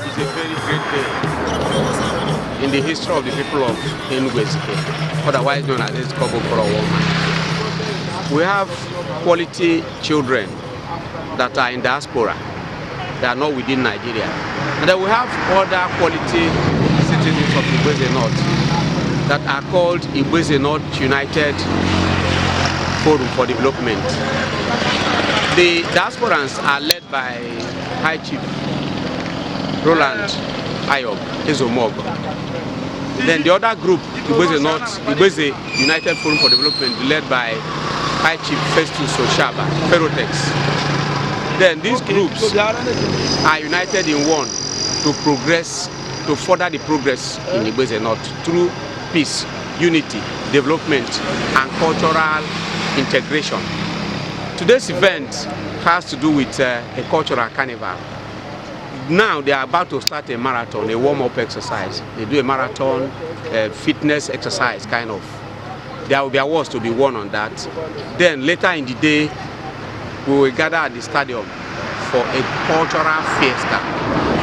It's a very great day in the history of the people of Enugu Ezike, otherwise known as Ezikobo Woman. We have quality children that are in diaspora, they are not within Nigeria. And then we have other quality citizens of Igboeze North that are called Igboeze North United Forum for Development. The diasporans are led by High Chief Roland Ayob Ezomogo. Then the other group, Igboeze North, Igboeze United Forum for Development, led by High Chief Festus Oshaba, Ferrotex. Then these groups are united in one to progress, to further the progress in Igboeze North through peace, unity, development, and cultural integration. Today's event has to do with a cultural carnival. Now they are about to start a marathon, a warm-up exercise. They do a marathon, a fitness exercise kind of. There will be awards to be won on that. Then later in the day, we will gather at the stadium for a cultural fiesta,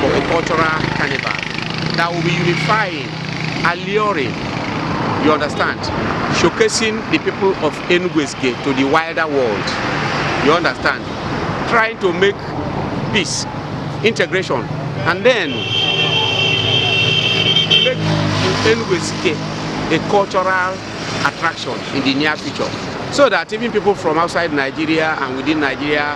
for a cultural carnival that will be unifying, alluring, you understand, showcasing the people of Enugu Ezike to the wider world, you understand, trying to make peace, integration, and then make Enugu Ezike a cultural attraction in the near future, so that even people from outside Nigeria and within Nigeria,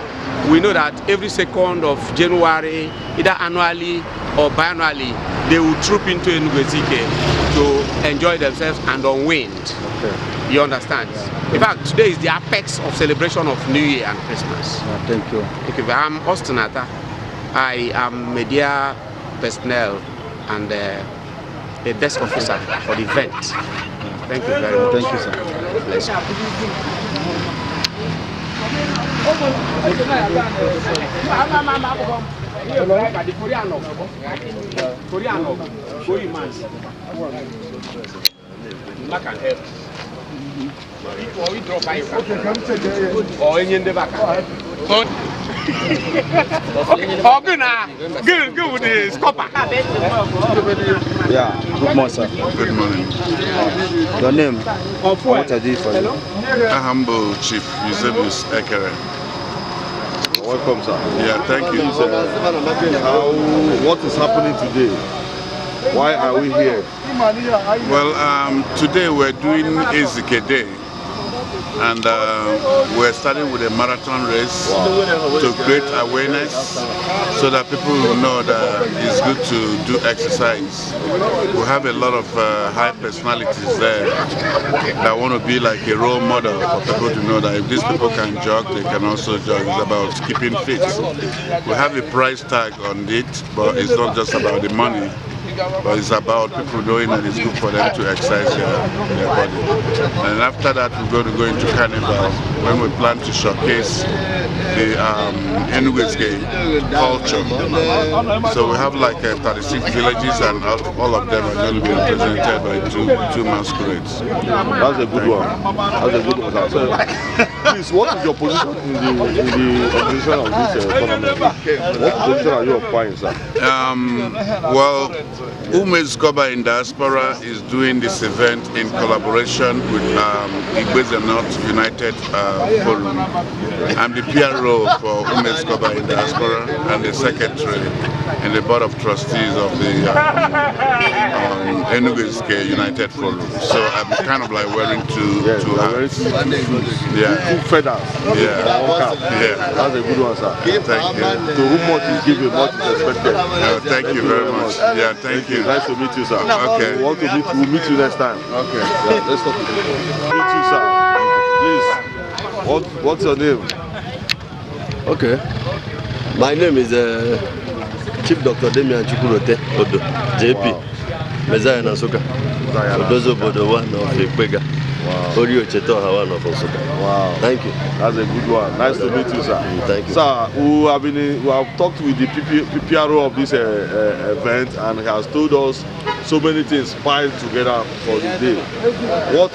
we know that every 2nd of January, either annually or biannually, they will troop into Enugu Ezike to enjoy themselves and unwind. Okay. You understand? In fact, today is the apex of celebration of New Year and Christmas. Thank you. Thank you. I'm Austin Atta. I am media personnel and a desk officer for the event. Thank you very much. Thank you, sir. Bless you. Or any in the back. Oh, good now. Good, good with the scopper. Yeah, good morning, sir. Good morning. Your name? What I do for you? Aha m bụ Chief Eusebius Ekere. Welcome, sir. Yeah, thank you. Please, what is happening today? Why are we here? Well, today we're doing Ezike Day, and we're starting with a marathon race to create awareness so that people will know that it's good to do exercise. We have a lot of high personalities there that want to be like a role model for people to know that if these people can jog, they can also jog. It's about keeping fit. We have a price tag on it, but it's not just about the money, but it's about people knowing that it's good for them to exercise their body. And after that, we're going to go into carnival when we plan to showcase the Enugu Ezike culture. So we have like 36 villages, and all of them are going to be represented by two masquerades. That's a good one. That's a good one, sir. So, please, what is your position in the organization of this tournament? What position are you occupying, sir? Well, Ume Ezikoba in Diaspora is doing this event in collaboration with Igboeze North United Forum. I'm the PRO for Ume Ezikoba in Diaspora and the secretary and the board of trustees of the Enugu Ezike United Forum. So I'm kind of like wearing two Yes, two you are wearing hats. two shoes. Yeah. Two feathers. Yeah. One cap. Yeah. That's a good one, sir. Thank you. To whom much is given, much is expected. Thank you very much. Yeah, thank you. Nice to meet you, sir. Okay. We want to meet. We'll meet you next time. Okay. Yeah, let's talk. Meet you, sir. Please. What's your name? Okay. My name is Chief Dr. Damian Chukwurote Odo, JP. Wow. Messiah na Nsukka. Messiah na Odozi Obodo one of Ikpega. Ori Ochete one of Nsukka. Wow. Thank you. That's a good one. Nice to meet you, sir. Thank you. Sir, we have talked with the PPRO of this event, and he has told us so many things piled together for the day. What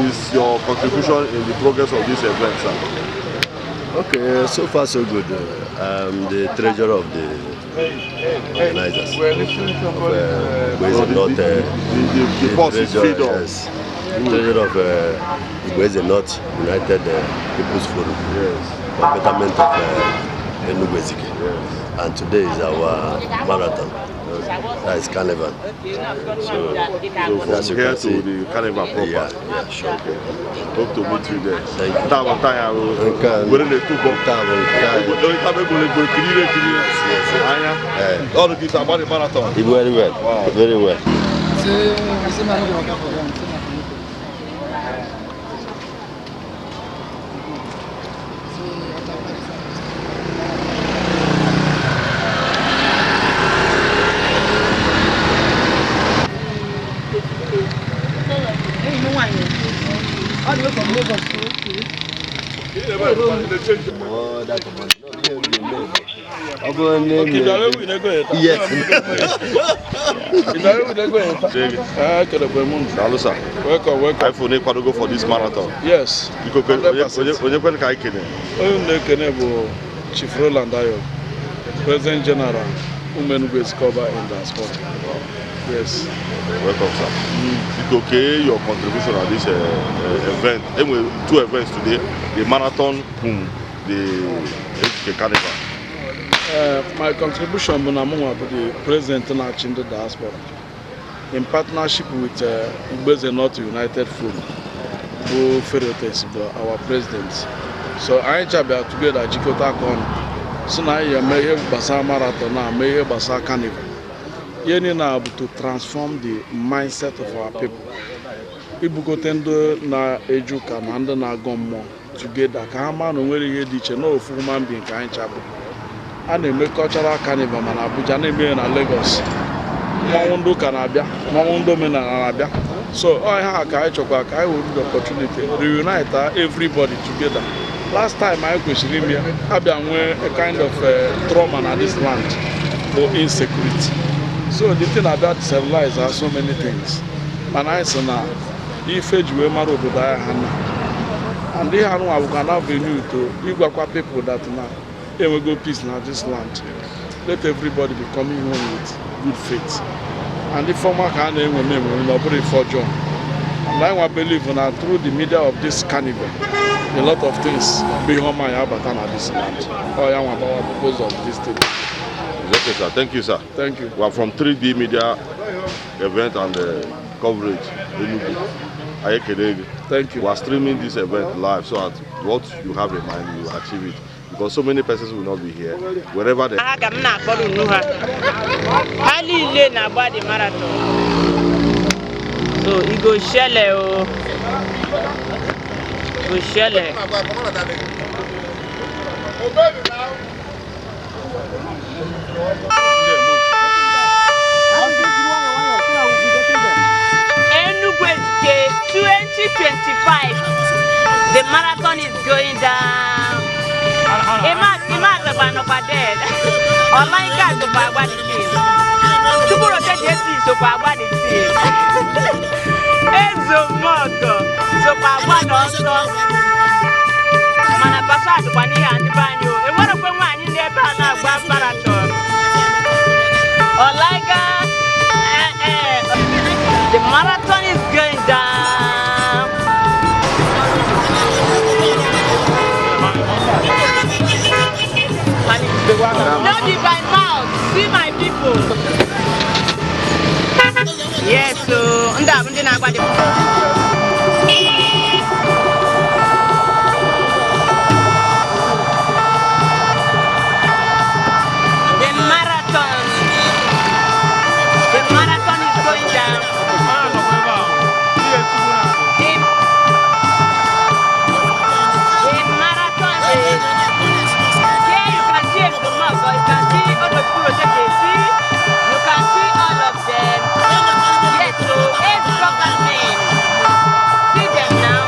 is your contribution in the progress of this event, sir? Okay, so far so good. I'm the treasurer of the organizers. Of, So Igboeze North, the boss is treasurer, fed up. yes. Treasurer of Igboeze North United People's Forum. Yes. For betterment of Enugu Ezike. Yes. And today is our marathon. That is carnival. So And as from you here can to see, the carnival proper. Yeah, sure. Okay. Hope to meet you there. Thank you. Taa bụ taa ya bụ Nke a- were na-etu bọ. Nke a bụ nke a- Onye taa bụ egwuregwu ekirire ekirire. Yes, yes. Anya. Eh. All the kids are the marathon. Very well. Wow. Very well. Say, say, man, no dey waka for ground. Say na for motor. Say, water carry some. All the way from Lagos. Yes. Daalụ sir. Welcome, welcome. iPhone ịkwadogo for this marathon. Yes. Biko onye kwene ka anyị kene. Onye m na-ekene bụ Chief Roland Ayo, President General Ume Enugu Ezikoba in Diaspora. Yes. Welcome, sir. Biko kee your contribution at this event. Enwe two events today, the marathon cum the Ezike Carnival. My contribution bụ na mụnwa bụ the president na-achị ndị diaspora in partnership with Igboeze North United Forum bụ Ferotes bụ our president. So anyị chabịa together jikọta aka ọnụ si na anyị eme ihe gbasara marathon na eme ihe gbasara carnival. Ihe niile a bụ to transform the mindset of our people. Ibugote ndị na-eje ụka na ndị na-agọ mmụọ together ka ha maa na o nwere ihe dị iche na ofu human being ka anyị chabụ. A na-eme cultural carnival ma na Abuja, na-eme ya na Lagos. Mmanwụ ndị ụka na-abịa, mmanwụ ndị omenala na-abịa. So ọ ihe a ka anyị chọkwa ka anyị were the opportunity reunite everybody together. Last time anyị kwesịrị ime ya, abịa nwee a kind of trauma na this land bụ insecurity. So the thing abịa destabilize are so many things, mana anyị sị na ife ji wee mara obodo anyị ha na and ihe anụnwa bụkwa na avenue to ịgwakwa people that na enwego peace na this land. Let everybody be coming home with good faith and ife ọma ka a na-enwe m enwe na ọ bụrụ ife ọjọọ. And I nwa believe na through the media of this carnival, a lot of things bụ ihe ọma ya abata na this land. Ọ ya nwa gbawa purpose of this thing. It's okay, sir. Thank you, sir. Thank you. We are from 3D Media event and coverage, Enugu. Anyị ekele gị. Thank you. We are streaming this event live so that what you have in mind, you achieve it. Because so many persons will not be here. Wherever they Ha ka m na-akpọrọ unu ha ha niile na-agba the marathon, so e go shele o go shele. Enugu Ezike 2025, the marathon is going down. there. Ọlaika sokwa agba the team. Chukwurote JP sokwa agba the team. Ezomọgọ sokwa agba n'ọsọ. Mana Pasha dịkwa n'ihe a ndị be anyị o. Enwerekwe nwaanyị n'ebe a na-agba marathon. Ọlaika, eh, eh. The marathon is going down. No be by mouth, see my people. Yes, so ndị a bụ ndị na-agba dị. The marathon. The marathon is going down. The marathon is here. You can see Ezomoko, you can see Odochukwu Rochekesi, you can see all of them. Yes, so eight government. See them now.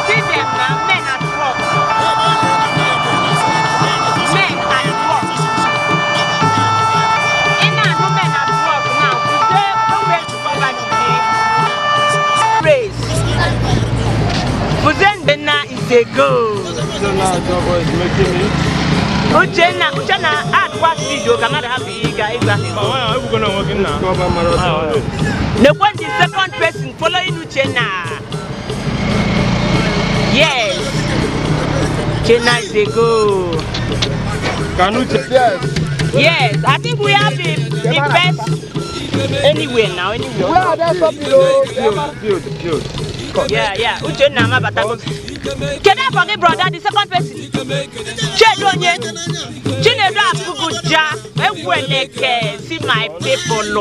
See them now. Men at work. Men at work. Ị na-ahụ men at work now. Today, nowhere to cover today. Praise. Fuzendena is a go. Uchenna, Uchenna, add kwa video ka mmadụ hapụ ịga ịgwa. Nekwe the second person following Uchenna. Yes. Uchenna is a go. Yes, I think we have the best anywhere now, anywhere. Yeah. Uchenna amabatago. Kedu afọ gị, brother, the second person? Chedu onye? Chinedu Apuguja, Eweleke, see my people o.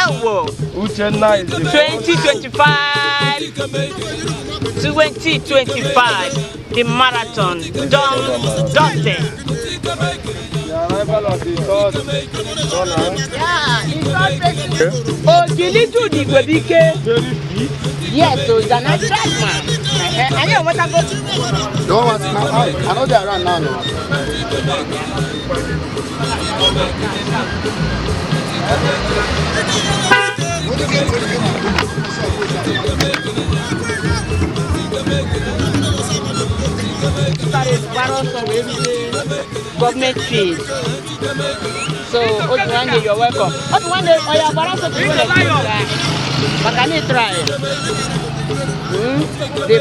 Ewo. Uchenna is the 2025, 2025, the marathon done, dusted. The arrival of the third runner. Ogilidu Igwebike. Very fit. Yes, so he's an athlete man. Anyị enwetago. Don't want now. I know they are around now. No. Gbara ọsọ wee rute gọọmenti field. So otu nwanne, you're welcome. Otu nwanne, ọ ya gbara ọsọ ka iwere maka na ị try. The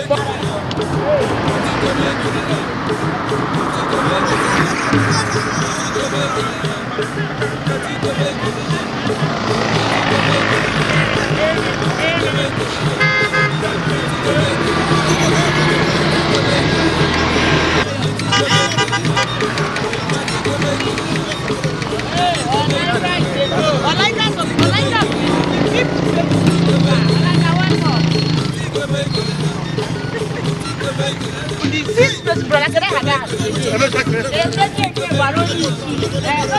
Ọlaịja, Ọlaịja, one more. The sixth person, brother, can I have that? No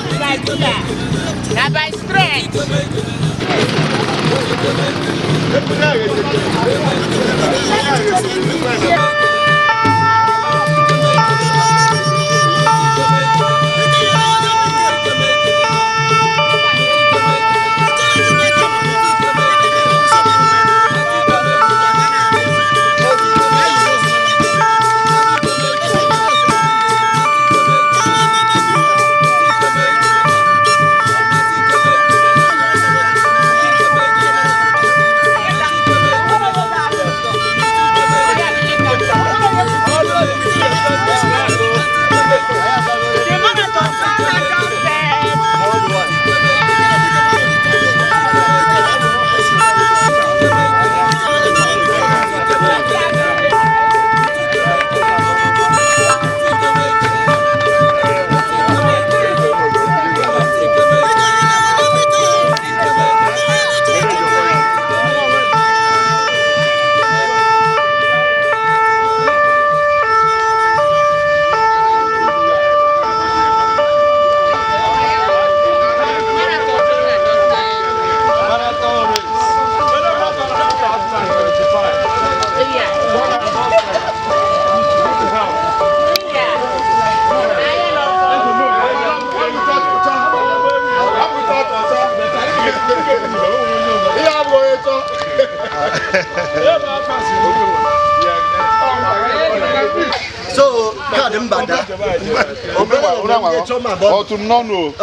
be by fear, na by strength. So kaadị mbada Otu m nọ n'o.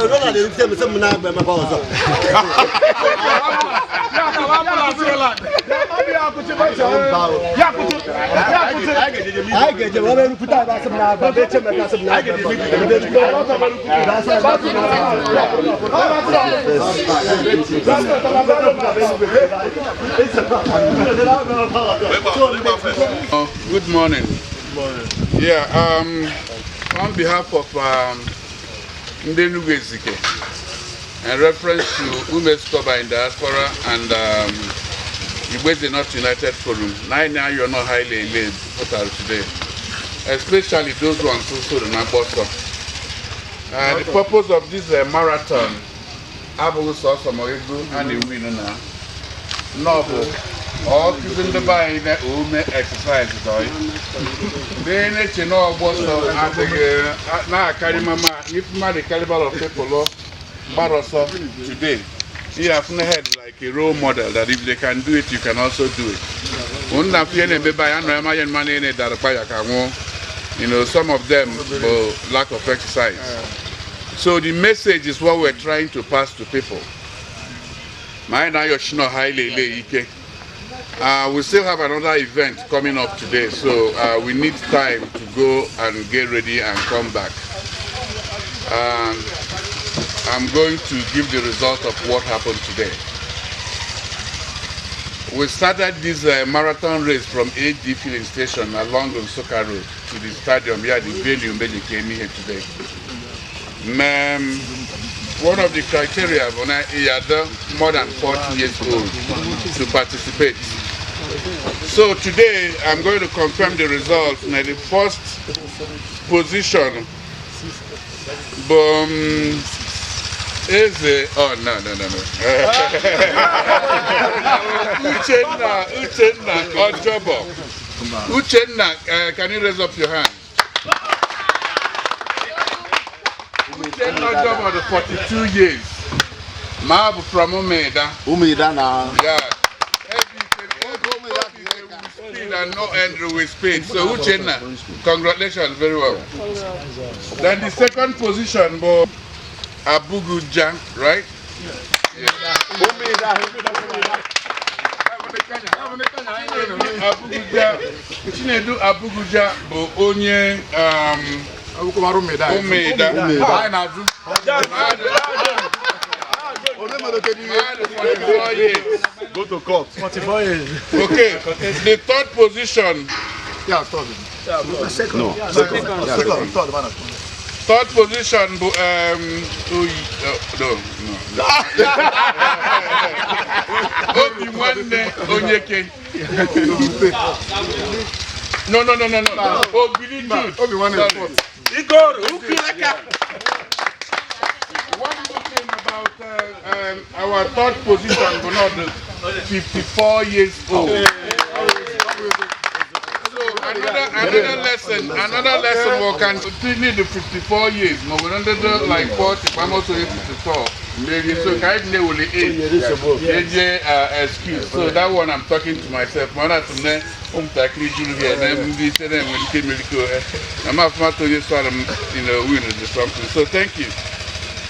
Ronald erute m sị m na-agba emebe ọzọ. Anyị ga-eje were rupụta ebe asị m na-agba ebe Chemeka asị m na-agba ebe Good morning. Yeah, on behalf of Ndị Enugu Ezike, in reference to Ume in diaspora and Igboeze North United Forum, nine now you're not highly laid today, especially those ones who sold in Aboso. The purpose of this marathon, abụghị sọsọ ma ego a na-ewu na n'ọbụ ọ kụzi ndị be anyị na ume exercise dọị ndị na-eche na ọgbọ ọsọ adịghị na-akarị mama if mmadụ caliber of people gbara ọsọ today, you have head like a role model that if they can do it, you can also do it. Nna afọ ihe na-emebe anyị anọ ya ma ya mma na na-edarakpa ya ka nwụọ. Some of them bụ lack of exercise. So the message is what we're trying to pass to people. My na yoshino highly ike. We still have another event coming up today, so we need time to go and get ready and come back. I'm going to give the result of what happened today. We started this marathon race from AD filling station along Nsukka Road to the stadium here, the venue where they came here today. One of the criteria was you are more than 40 years old to participate. So today I'm going to confirm the results. Now the first position, is oh no. Uchenna Ojobo. Uchenna, can you raise up your hand? Uchenna Ojobo, the 42 years. Mabu from Umeda. Umeda now. Yeah. Speed and no end with speed. So Uchenna, congratulations, very well. Then the second position, Abuguja, right? Yeah. Chinedu Abuguja bụ onye Umeda. Go to court. 44 years. Okay, the third position. Yeah, third. Second. No, second. Second, third, man. Third position, no. Obi Nwanne Onyeke. No. Obili Jude. Obi Nwanne. Igor, Ukileka. One good thing about our third position, but not 54 years old. So another lesson we can continue the 54 years. But we don't do like 40, I'm also 54. Maybe so kind of age excuse. So that one I'm talking to myself. I'm win or something. So thank you.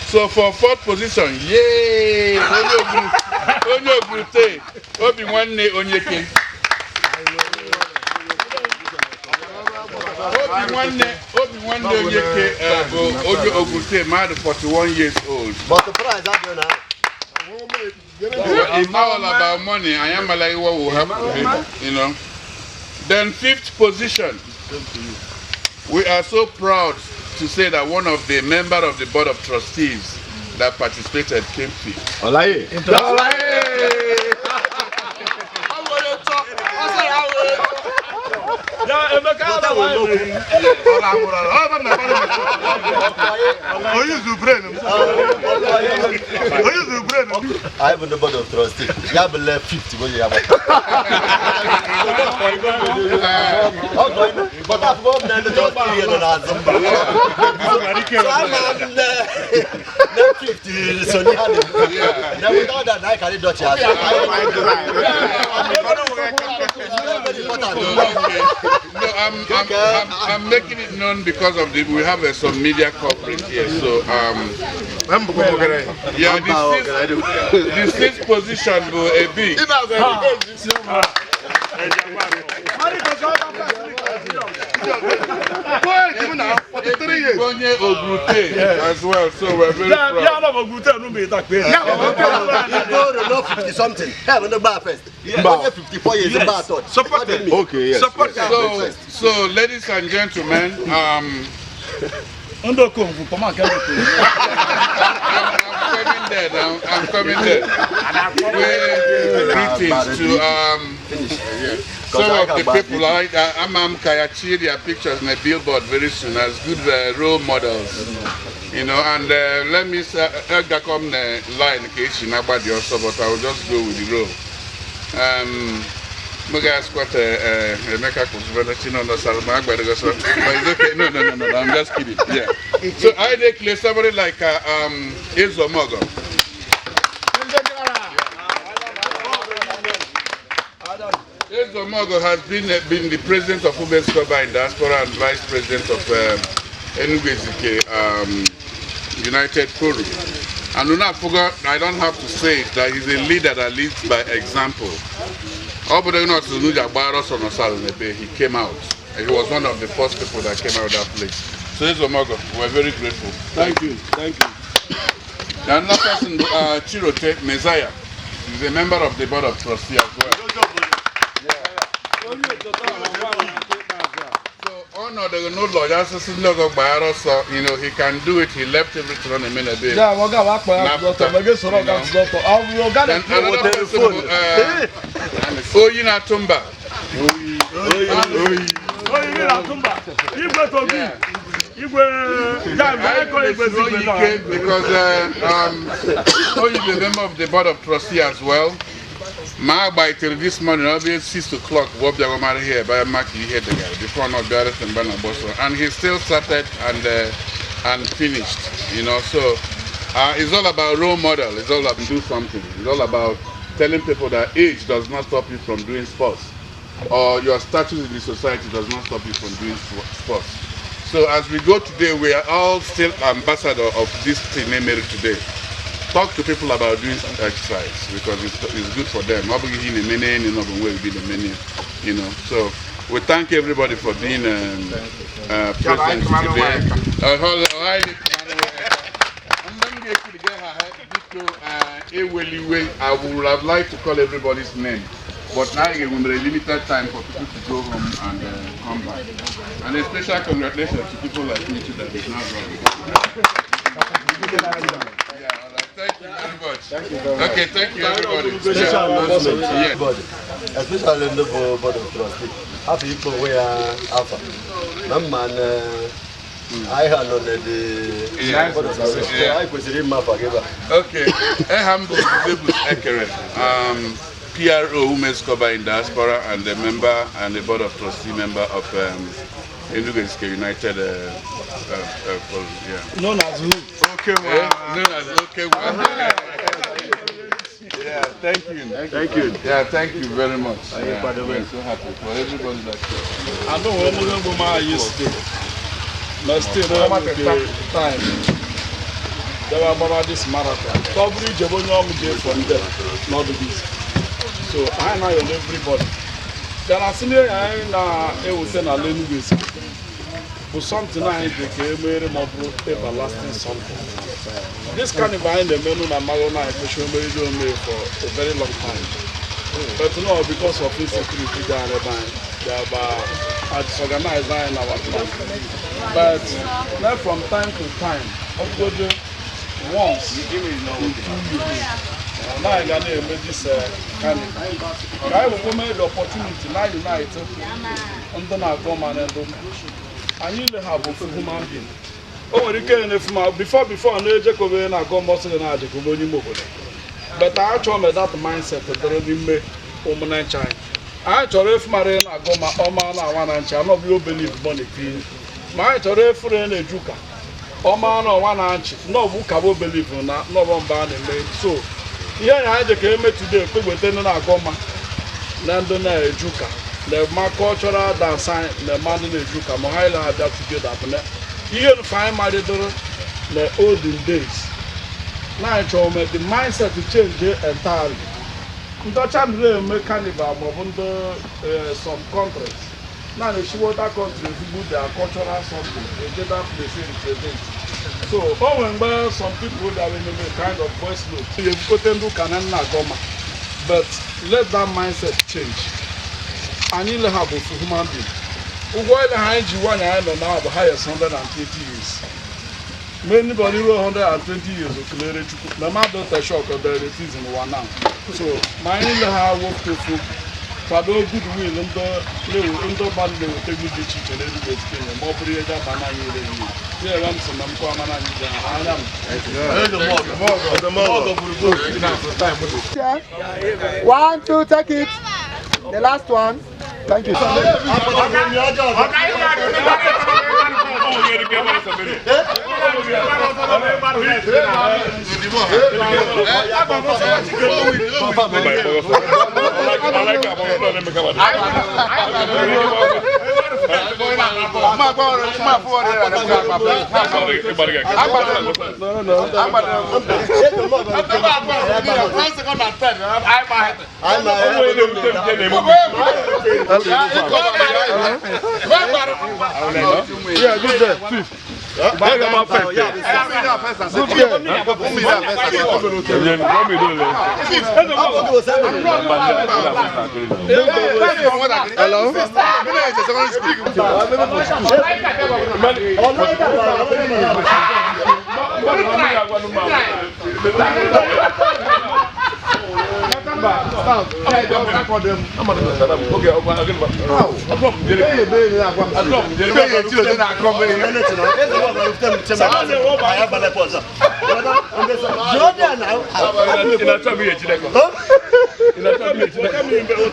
So for fourth position, yay! Onye Obrute, Obi Nwanne Onyeke. Obi Nwanne Onyeke, Ojo Obrute, man, 41 years old. But the prize I don't know. It's not all about money. I am like what will happen, you know. Then fifth position. We are so proud to say that one of the member of the board of trustees that participated came fifth. Olaye. I bụ the board of trustee. Ya bụ le 50 bụ ya bụ. But afọ m na ndị trustee nọ n'azụ mba. So ama m na 50 so n'ihe a na-ekwu. Na without that, I carry dọchi azụ. Very important. Okay. No, I'm making it known because of the we have some media coverage here. So yeah, the sixth position will a big. Onye Obrute as well, so we're very proud. Igoro no 50 something. Ha bụ ndị gbaa first. Onye 54 years gbaa third. Support them. Okay, yes. Support. So, ladies and gentlemen, Ndị okonkwo kpọma nke ndị okonkwo. I'm coming there now. I'm coming there. With greetings to some of the people. Amam Kayachi, their pictures in a billboard very soon as good role models. And let me say, Gakom line Kechi Nabadi also, but I will just go with the role. Muga squat Emeka Kusubana no Salma but it's okay. No, I'm just kidding. Yeah. So I declare somebody like Ezomogo. Ezomogo has been the president of Umeskoba in diaspora and vice president of Enugu Ezike United Forum. And Una forgot, I don't have to say it, that he's a leader that leads by example. Ọ bụrụ na ọtụtụ n'ụjọ agbara ọsọ n'ọsọ n'ebe he came out. And he was one of the first people that came out of that place. So Ezomogo, we're very grateful. Thank you, thank you. Another person, Chirote Messiah, is a member of the board of trustees as well. So ọnọdụ n'ụlọ ya asịsị ndị ọzọ gbara ọsọ, he can do it. He left everything on a minute. Ya ọ ga akpa ya dọkịta, ma ga-esoro ọga dọkịta. Ọ bụ ọga Then another person, Oyi Natumba. Oyi na-atụ mba. Igwe Tobi. Igwe jam ekọ igwe zigwe na. Oyike because Oyi is a member of the board of trustees as well. Ma by till this morning, it'll be 6 o'clock. What we are here by Mark here before not be and he still started and finished. So it's all about role model. It's all about do something. It's all about telling people that age does not stop you from doing sports, or your status in the society does not stop you from doing sports. So as we go today, we are all still ambassador of this thing named today. Talk to people about doing exercise because it's good for them. Obviously, in a many, in a way, be the many. So we thank everybody for being present today. Hold on, I would have liked to call everybody's name, but now we have a limited time for people to go home and come back. And a special congratulations to people like me too that is not running. Yeah, all right. Thank you very much. Thank you very much. Okay, thank you everybody. Special announcement to everybody, especially ndị bụ board of trustee. Afọ ikpe onwe ya afa. Na mma na anyị ha nọ na the board of trustee. Anyị kwesịrị ịma afa gị ebe a. Okay, Ehambo Zebus Ekere, PRO Umeskoba in diaspora and a member and a board of trustee member of Enugu Ezike United Forum. Yeah. Known as who? Okay, well, known as Okay. Yeah, thank you. Thank you. Yeah, thank you very much. Yeah, we're so happy for everybody that came. I know one more woman yesterday. But still, no the time. They were about this marathon. Ka ọ bụrụ ije bụ onye ọmụ jee from there, not this. So anyị na-ayọ everybody. There are senior anyị na-ewute na Enugu Ezike bụ something anyị dị ka emere ma ọ bụrụ everlasting something. This carnival anyị na-emenụ na mmarụ na anyị kwesịrị emeriri ome for a very long time. But no, because of insecurity dị anyị ebe anyị, they have disorganized anyị na our plan. But now from time to time, ọ bụgodu once in 2 years, Na anyị ga na-eme this carnival ka anyị wee nwee the opportunity na unite ndị na-agọ ma na ndị ụka anyị ile. Ha bụ ofu human being. O nwere ike na-efu ma before na-ejekobe na-agọ mmọsị na-ajekobe onye ime obodo, but achọrọ m that mindset dịrị n'ime ụmụnne anyị. Anyị chọrọ efu mara ị na-agụ ma ọma na-awa na nchi anọbụ obele ibubo na-epi, ma anyị chọrọ efuru na-eju ụka ọma na ọnwa na nchi n'ọbụ ụka bụ obele ibu na n'ọbọ mba a na-eme. So ihe anyị anyị je ka eme today, kpegbete ndị na-agụ ọma na ndị na-eju ụka na-ema cultural dance anyị na-ema ndị na-eju ụka ma ha ile ha bịa together, bụ na ihe nfe anyị malidoro na olden days na anyị chọrọ me the mindset change entirely. Ndị ọcha nụrụ eme carnival maọbụ ndị some countries na na-esi other countries bụ their cultural something eje that place represent. So o nwere mgbe some people bịara ememe kind of voice note ga-ebukote ndị ụka na nna agọma, but let that mindset change. Anyị ile ha bụ ofu human being. Ụgwọ ile ha anyị ji nwanyị anyị nọ na bụ highest 120 years. Mgbe anybody ruo 120 years, okelere Chukwu na mmadụ teshọk diabetes n'ụwa now. So ma anyị ile ha wepụta ofu kwado goodwill, ndị ndị mmadụ na-eweta egwu dị iche iche n'Enugu Ezike, ma ọ bụrụ ihe ji aba n'anya ire ihe ya ere m sị na m kọọ mana anyị ji anya m. One, two, take it. The last one. Thank you. Yeah, good there. Fifth. Good there. Hello?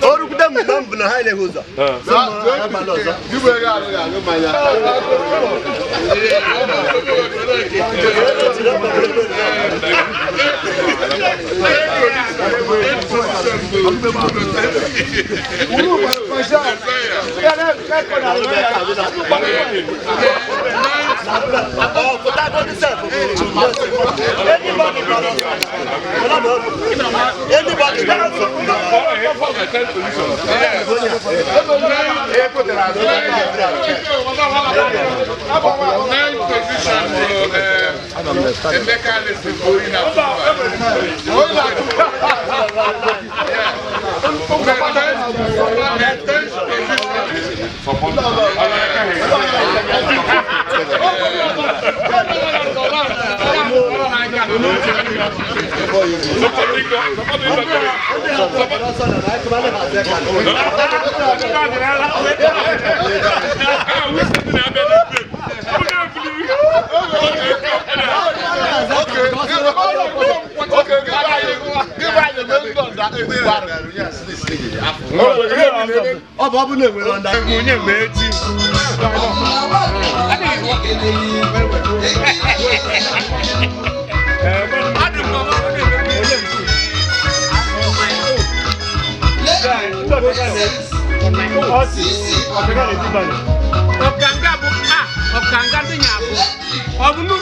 Orukwute m na mbụ na ha eleghị ụzọ. Abalị ọzọ. Anybody Nine position to Emeka Lesi going up. The 10th position. Ọ bụ na-enwere ọnda. Ọkanga bụ a ọkanga ndị nya abụ ọ bụ nụ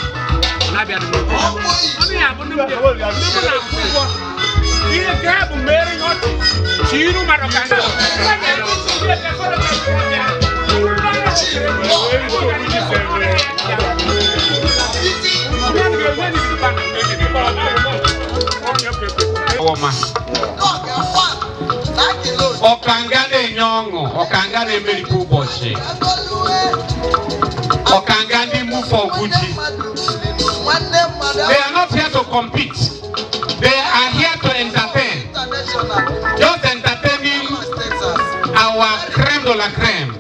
na-abịa dị n'oge ọ dị ya abụ ndị ndị mụ na-akwụ ụgwọ ihe nke ha bụ mere ihe ọchị chi iru mmadụ ọkanga. Ọma. Ọkanga na-enye ọṅụ, ọkanga na-emerikwa ụbọchị, ọkanga ndị mụfọ Oguchi. They are not here to compete. They are here to Our creme de la creme.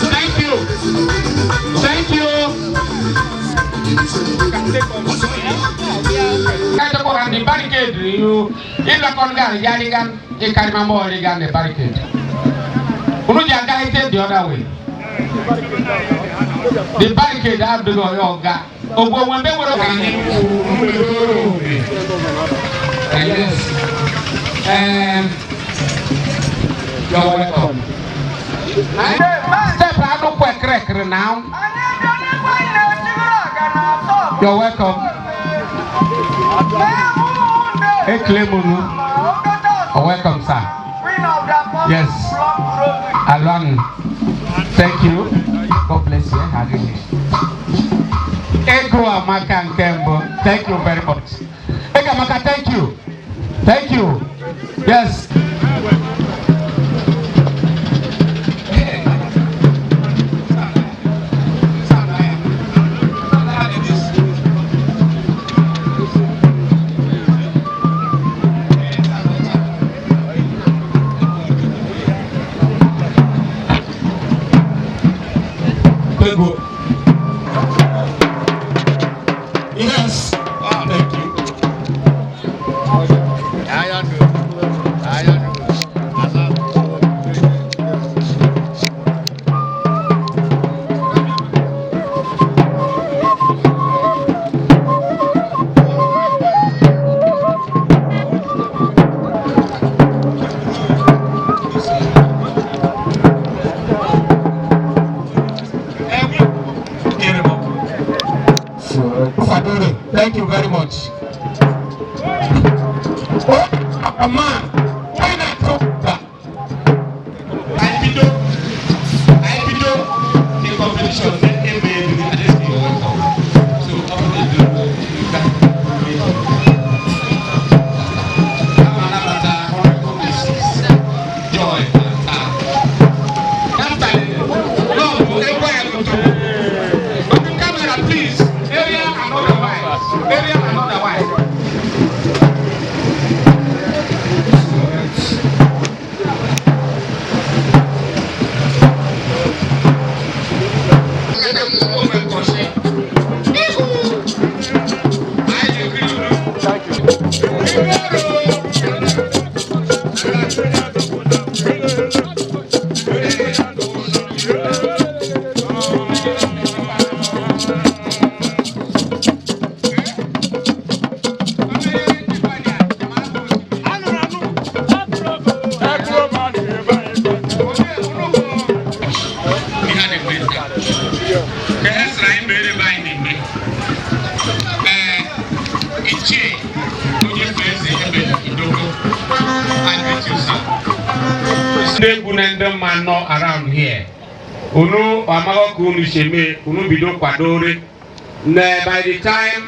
Thank you. Thank you. Kata the barricade you ilakon gan yarigan e karima mo rigan the barricade. Unu jaga ite the other way. The barricade have to go oga. Ogbo wembe woro kan ni. Yes. You're welcome. Step out quick now. You're welcome. Hey, Clemonu. You're welcome, sir. Yes. Alon. Thank you. God bless you. Ego Amaka Nkembo. Thank you very much. Ego Amaka, thank you. Thank you. Yes. Go. Yes. Thank you. Thank you very much. Oh, a man, why not talk that? I bido the competition, then MBA, so, up to the Joy. No, camera, please. Area and otherwise. Area and otherwise. Ndị egwu na ndị mma nọ around here. Unu amaghọ ka unu si eme, unu bido kwadore. Na by the time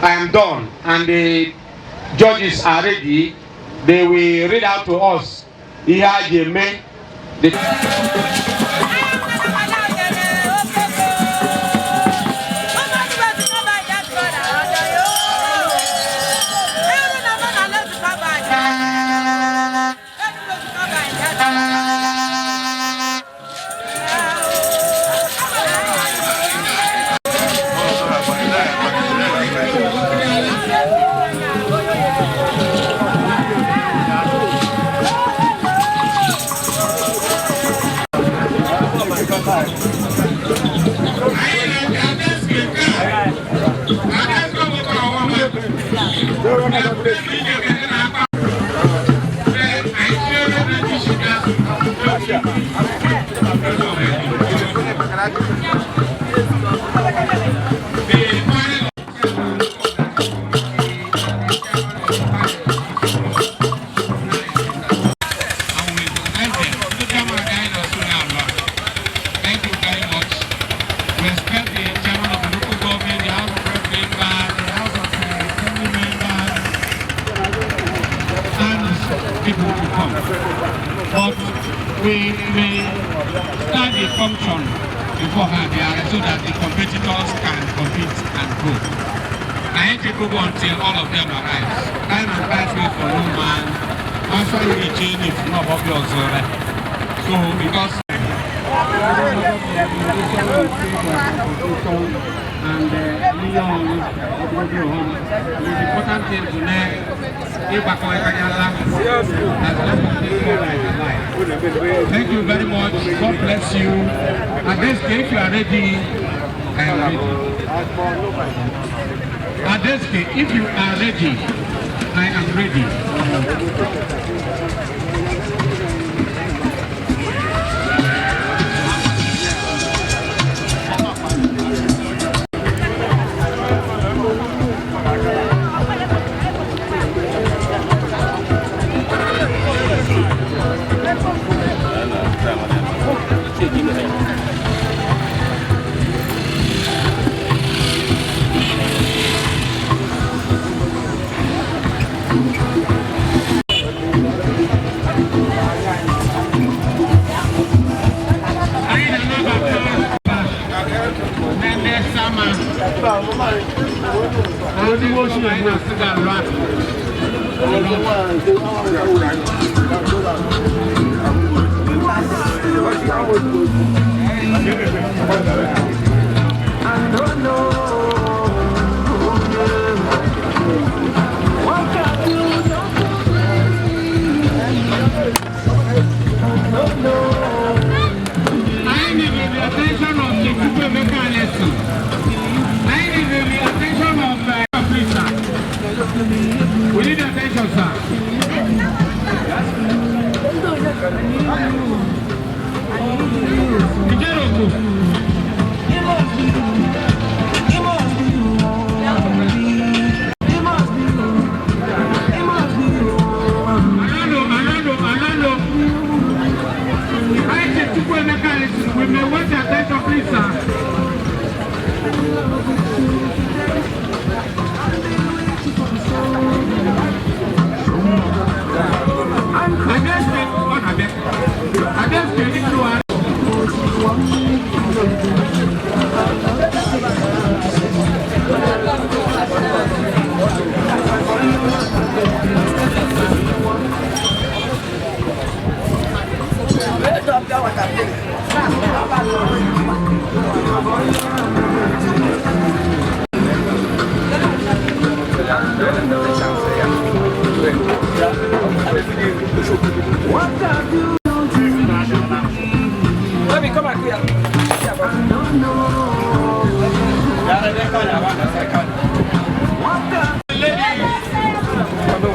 I am done and the judges are ready, they will read out to us ihe a ji eme. The people to come. But we may start the function beforehand so that the competitors can compete and go. I ain't go until all of them arrive. Time and place wait for no man. Also, you change if not obvious. So because and the important thing to know Thank you very much. God bless you. And this, if you are ready, I am ready. Adeske, if you are ready, I am ready. I need the attention of the Chukwuemeka Alesu. I need the attention of please, sir. We need attention, sir. Ijeroku. Alalo, alalo, alalo. I say Chukwuemeka Alesu, we may want your attention, please, sir. Adeske, Adeske, if you are.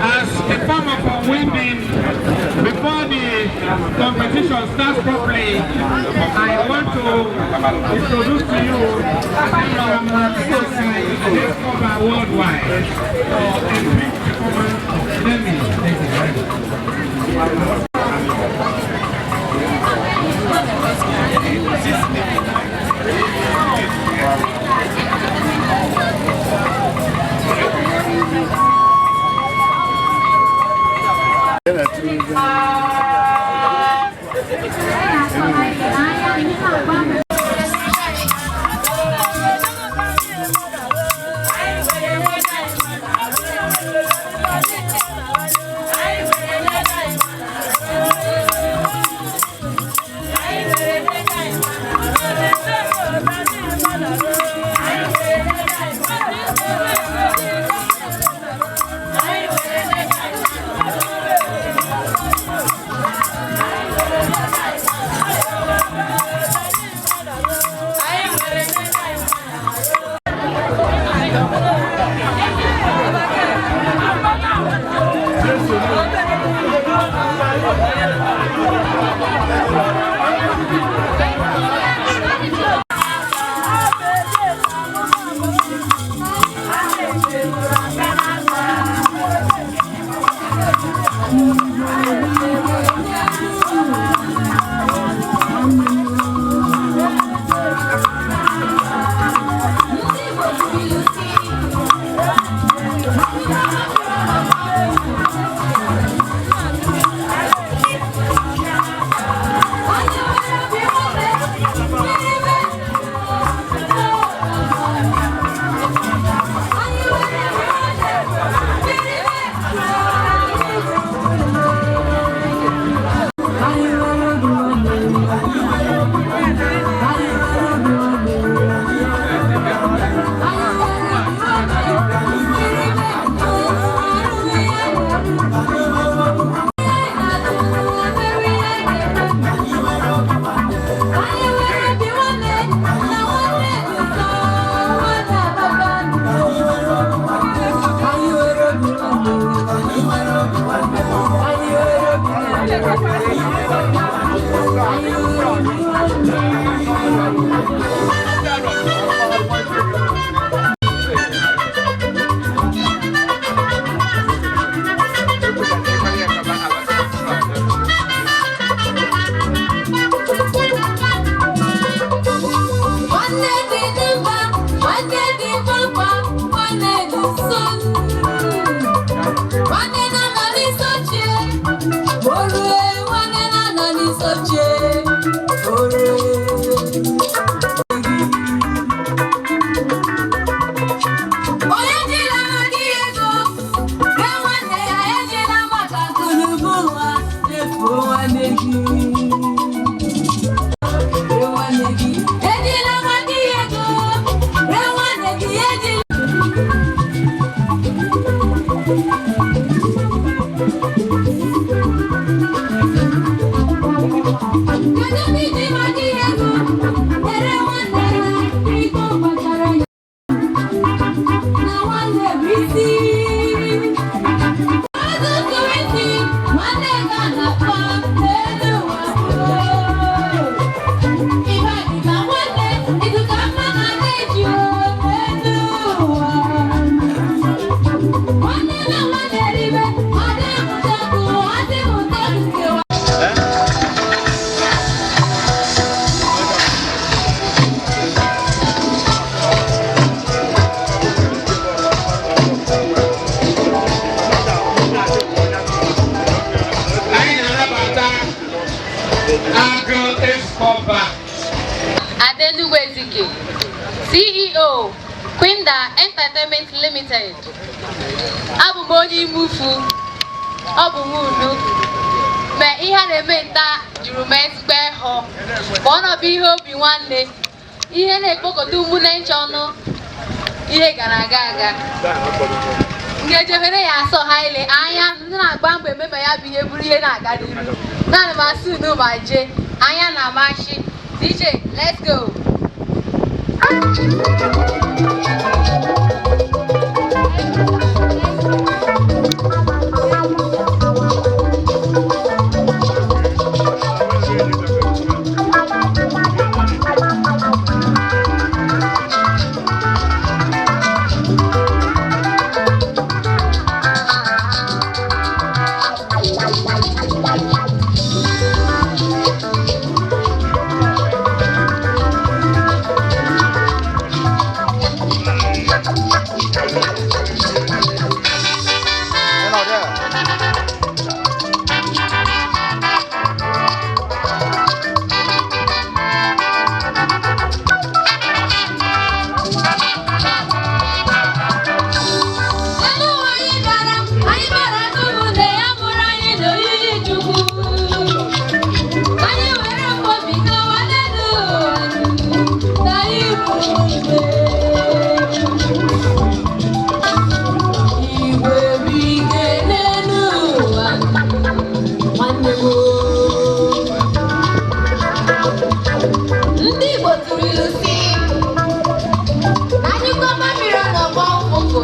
As a form of unwinding, before the competition starts properly, I want to introduce to you from worldwide. A big performance. Let me take it. n'Enugu Ezike, CEO Quinda Entertainment Limited. Abụ m onye Imufu, ọ bụ m unu. Ma ihe a na-eme nta juru m ezigbo ịhụ, ma ọ nọbụ ihe obi nwanne, ihe na-ekpokọta ụmụnne nche ọnụ, ihe gara aga aga. Ngejewere ya asọ ha ile anya ndị na-agba mbọ eme ma ya bụ ihe bụrụ ihe na-aga n'iru. Naanị m asị unu ma jee, anya na-amachi. DJ, let's go. Elu ụwa anyị bịara, anyị bịara n'ụmụnne ya mụrụ anyị n'oyiyi Chukwu. Anyị were mkpọbi gawa n'elu ụwa na anyị bụ igwe. Igwe bụ ike n'elu ụwa, nwanne m oo. Ndị Igbo tụrụ ilu sị, na anyụkọ mamịrị ọ na-agba ụfụfụ.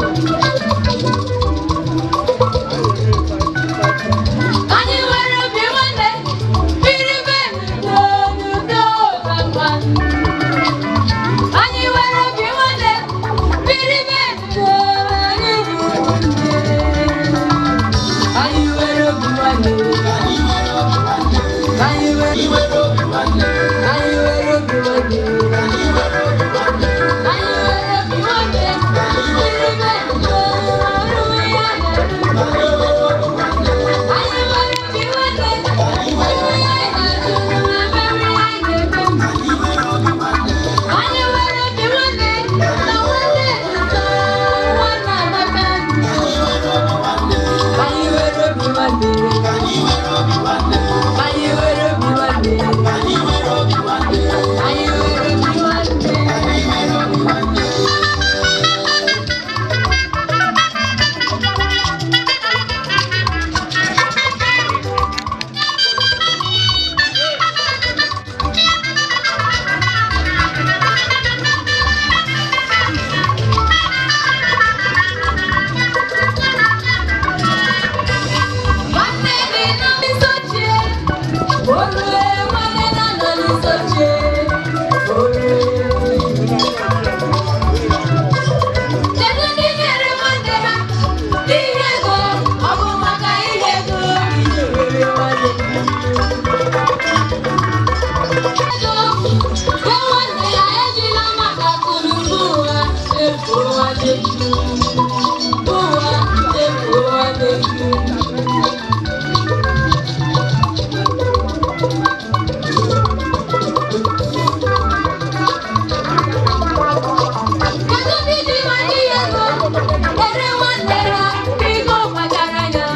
Anyị nwere obi nwanne, biri be n'udo n'udo ka mma. Anyị nwere obi nwanne, biri be n'udo, anyị bụ ụmụnne. Anyị nwere obi nwanne. Anyị nwere obi nwanne. Anyị nwere obi nwanne. Anyị nwere obi nwanne. Anyị nwere obi nwanne, biri be n'udo, ọrụ ya na-eru. Anyị nwere obi nwanne, ọrụ ya na-eru, na mmeri anyị na-eme. Anyị nwere obi nwanne, na nwanne ụtọ, nwanne amaka. Anyị nwere obi nwanne. Anyị nwere obi nwanne. Anyị nwere obi nwanne. Anyị nwere obi nwanne. Anyị nwere obi nwanne. Nwanne dị na nsochie, olue nwanne na-anọ nsochie, olue. Kedu ndị mere nwanne ha n'ihe ego? Ọ bụ maka ihe ego iji were nwanne. Ego, gwa nwanne ya ejila maka akụnụba ụwa chefuo nwanne. Ụwa chefuo nwanne. Kedu ndị ji maka ihe ego ere nwanne ha ego kpachara anya?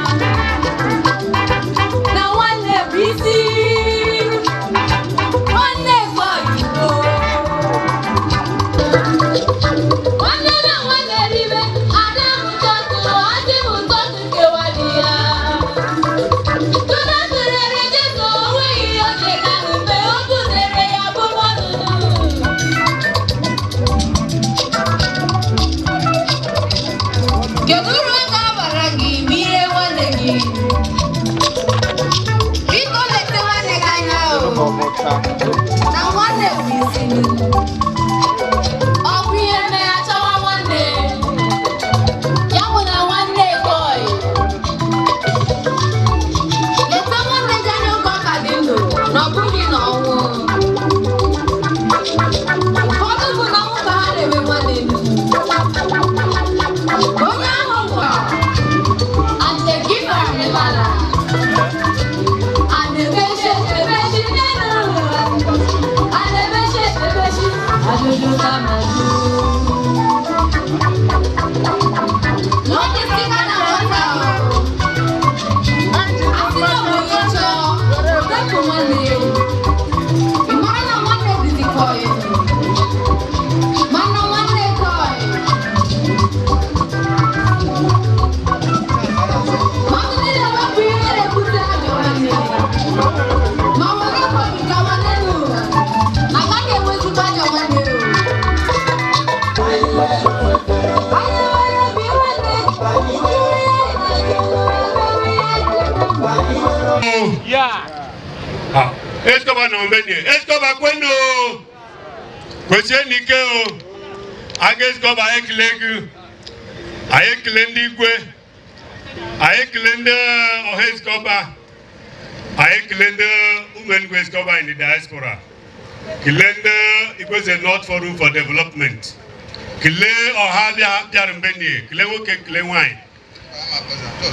Na nwanne bụ isi, nwanne bụ oyibo. Nwanne na nwanne ribe, ada m ụtọtụ, adị m ụtọtụ kewara ya. Judas rere Jesu, o nweghị ihe o chegara mgbe o butere ya bụ ọnụnụ. Kedu uru ọ ga-abara gị ma ire nwanne gị? Biko leta nwanne gị anya o. Na nwanne bụ isi. Ọ bụ ihe mee achọwa nwanne. Ya bụ na nwanne boy. Leta nwanne gị anya oge ọ ka dị ndụ na ọ bụghị na ọnwụ. Ụfọdụ bụ na ọnwụ ka ha na-eme nwanne. Onye ahụ gwara, and the giver never lie. And the patient, the patient never lie. Ezikoba nọ mgbe Ezikoba kwenu kwesie n'ike o aga Ezikoba anyị ekele gị, anyị ekele ndị igwe, anyị ekele ndị ọha Ezikoba, anyị ekele ndị ụmụ Enugu Ezikoba in the diaspora, kelee ndị Igboeze North Forum for Development, kelee ọha bịara mgbe nie, kelee nwoke, kelee nwanyị.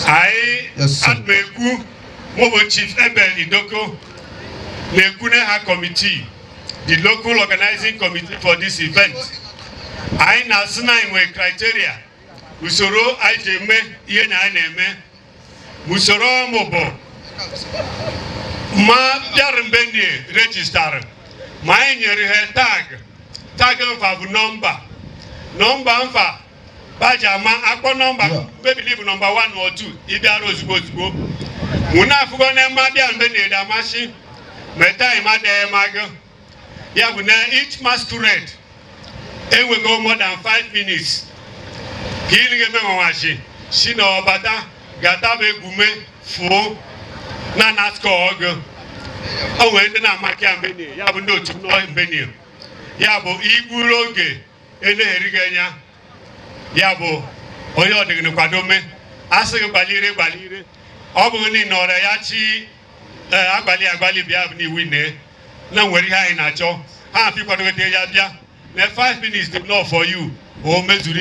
Anyị ana ekwu mụ bụ Chief Ebel Idoko na-ekwu ha committee, the local organizing committee for this event. Anyị na-asị na anyị nwere criteria, usoro anyị ji eme ihe na anyị na-eme. Usoro ọmụ bụ ma bịara mgbe ndị register ma anyị nyere ha tag. Tag mfa bụ nọmba, nọmba mfa baji ama akpọ nọmba mebili bụ nọmba 1 or 2 ịbịara ozugbo ozugbo. Mụ na-afụgo na mma bịa mgbe na-ede amasị meta ịma magụ ya bụ na each masquerade enwego more than 5 minutes ka ị ga-eme nwawachi si na ọbata ga-ataba egwume fụọ na na score ọgụ. O nwere ndị na-amaki ya mgbe ya bụ ndị otu nọ mgbe ya bụ igburu oge elegherighị anya ya bụ onye ọdịgịnị kwado mee asị gị gbalire gbalire ọ bụghị na ị nọrọ ya chi agbali agbali bịa bụ n'iwu ne na nwere ihe anyị na-achọ ha afọ ịkwadogote ya bịa na 5 minutes dị enough for you o mezuru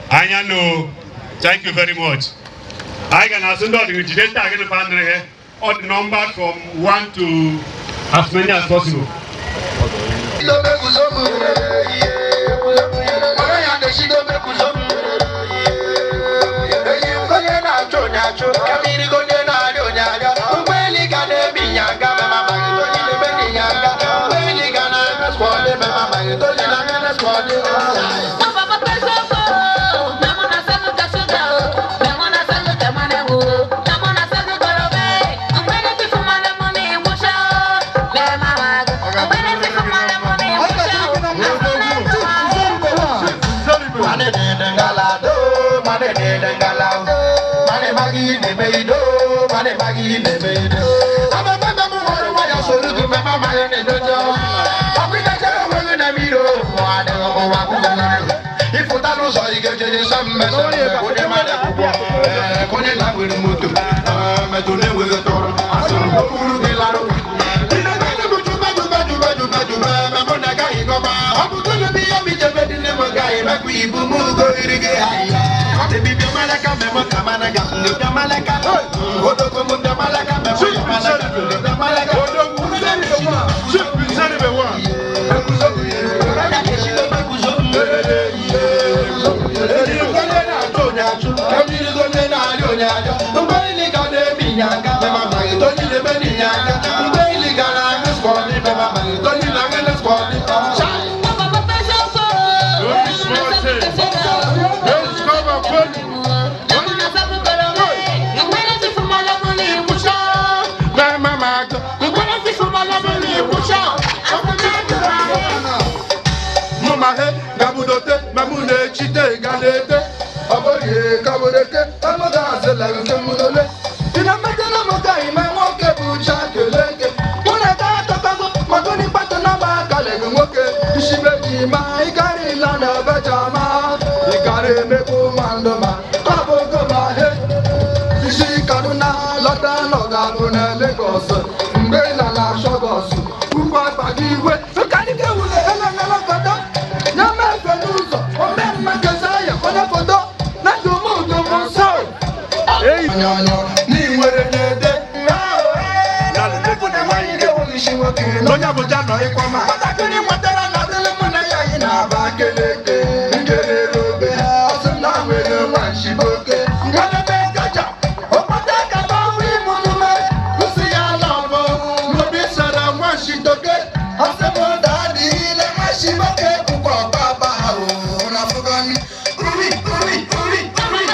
anya. No, thank you very much. Anyị ga na-asụ ndị ọdịgị jide tag gị pandịrị ha ọ dị numbered from 1 to as many as possible. Onye Abuja nọ ịkwa ma nwatakịrị nwetara na adịlị mụ na ya anyị na-aba keleke njerere obe ọsị m na nwere nwa nshimoke ngalebe kacha okpata kaba ime omume kwụsị ya lọbụ n'obi sara nwa nshitoke ọsị m daa dị ile nwa nshimoke bụkwa ọbaba ahụ na fụgani uri uri uri uri.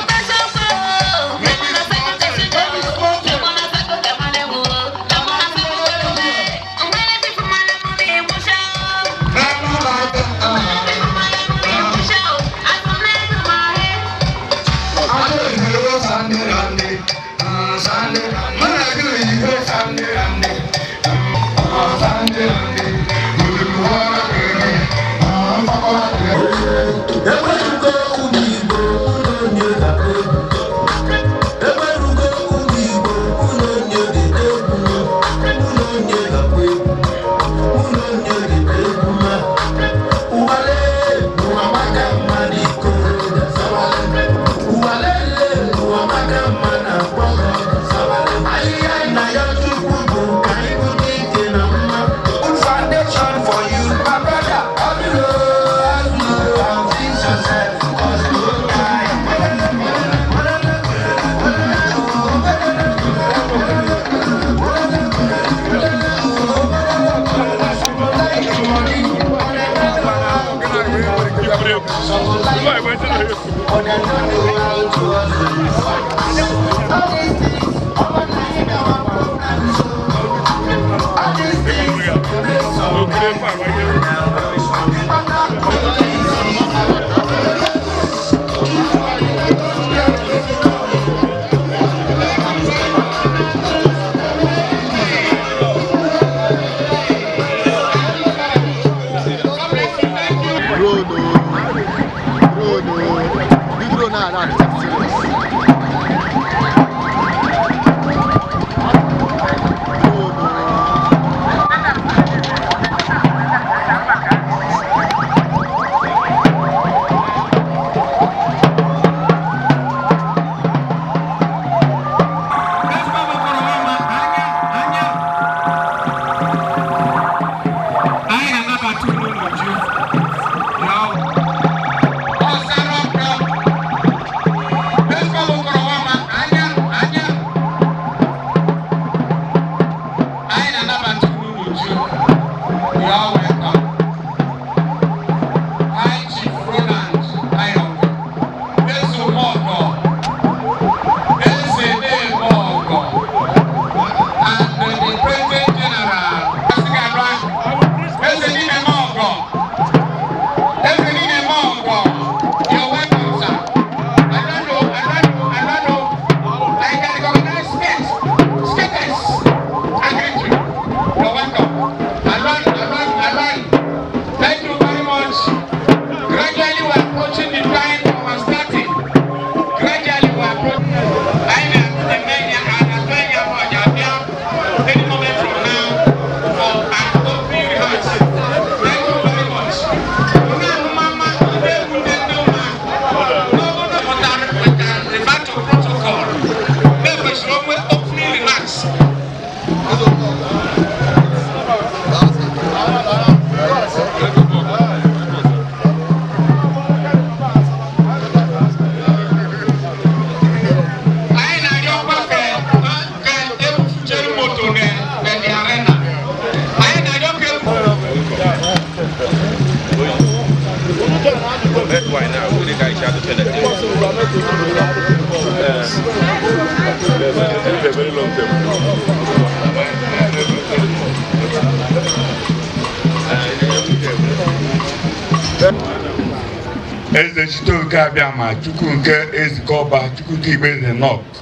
Eze Chitoke Abịama, Chukwu nke Ezike Ọba, Chukwu nke Igbeze North.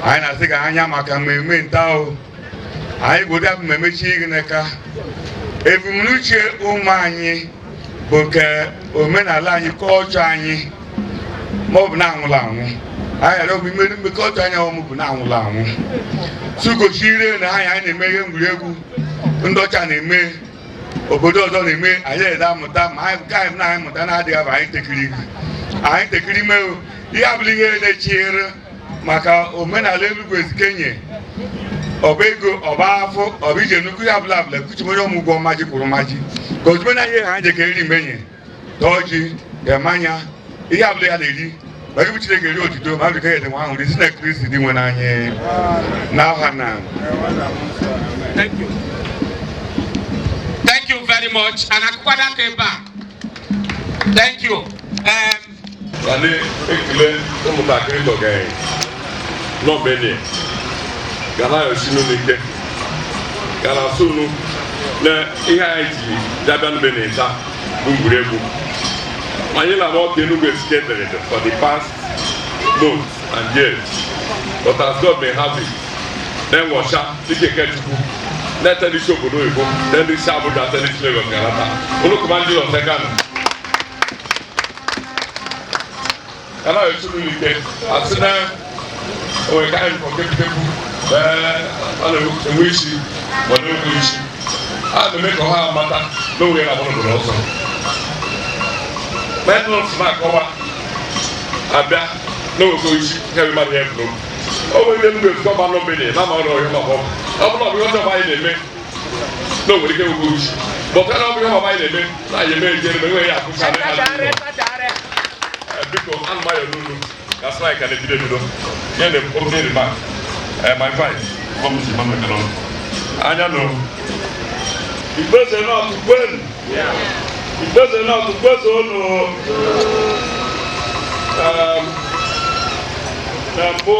Anyị na-asị ka anya maka mmemme nta o. Anyị bụ ụdị mmemme chi n'aka. Ebumnuche ụmụ anyị bụ nke omenala anyị, kọlchọ anyị, ma ọ bụ na anwụrụ anwụ. Anyị ghara obi mmeri mgbe kọlchọ anyị ọmụ bụ na anwụrụ anwụ. Sugochire na anyị na-eme ihe egwuregwu ndị ọcha na-eme, obodo ọzọ na-eme, anyị ede amụta ma anyị nke anyị na anyị mụta na-adịghị aba anyị tekiri anyị tekiri mee ihe abụla ihe na-echiere maka omenala Enugu Ezike ọba ego ọba afọ ọba ije nnukwu ihe abụla abụla kuchi onye ọmụgwọ mmaji kwuru mmaji ka ozugbo na ihe ha je ka eri mmenye tọọ ji ga-emanya ihe abụla ya na-eri ma gị bụ Chineke eri otuto ma bụka ede nwa ahụ si na Kristi dị nwe n'anyị n'aha na. Thank you. Thank you very much. And akwada ebe a. Thank you. Anyị ekele ụmụntakịrị dọgara nọ Benin ga na-ayọsi n'ike ga na-asụ unu na ihe anyị ji jabịa Benin taa bụ egwuregwu. Anyị na ọka Enugu Ezike dere for the past months and years. But as God may have it, na-enwọcha dịka eke Chukwu na-ete n'isi obodo oyibo, na ndị isi Abuja, te n'isi Lagos ga-alata. Unu kụma ndị Jizọs aka nụ. Kana esuru ike asị na onwe ka anyị kepụ kepụ, ọ na-enwe isi ma ọ na-enwe isi a na-eme ka ọha amata na onwe ya na-agba n'obodo ọzọ. Mmadụ na-akọwa abịa n'oweko isi nke mmadụ ya kwuru o nwere ndị Enugu Ezike ọba nọmbenye na ama ọrụ ọhịa ma ọ bụrụ ọ bụ ihe ọjọọ anyị na-eme na o nwere ike nwekọ isi bọta na ọ bụ ihe ọma anyị na-eme na anyị eme ejere ma enweghị ya akwụsị. Biko, ana m ayọ n'unu ka sị anyị ka na-ebido ebido nye na opening remark. My vice gọọmenti Emmanuel anya nụ. Igboeze North kwenu! Igboeze North kwezuonu! Na mbụ,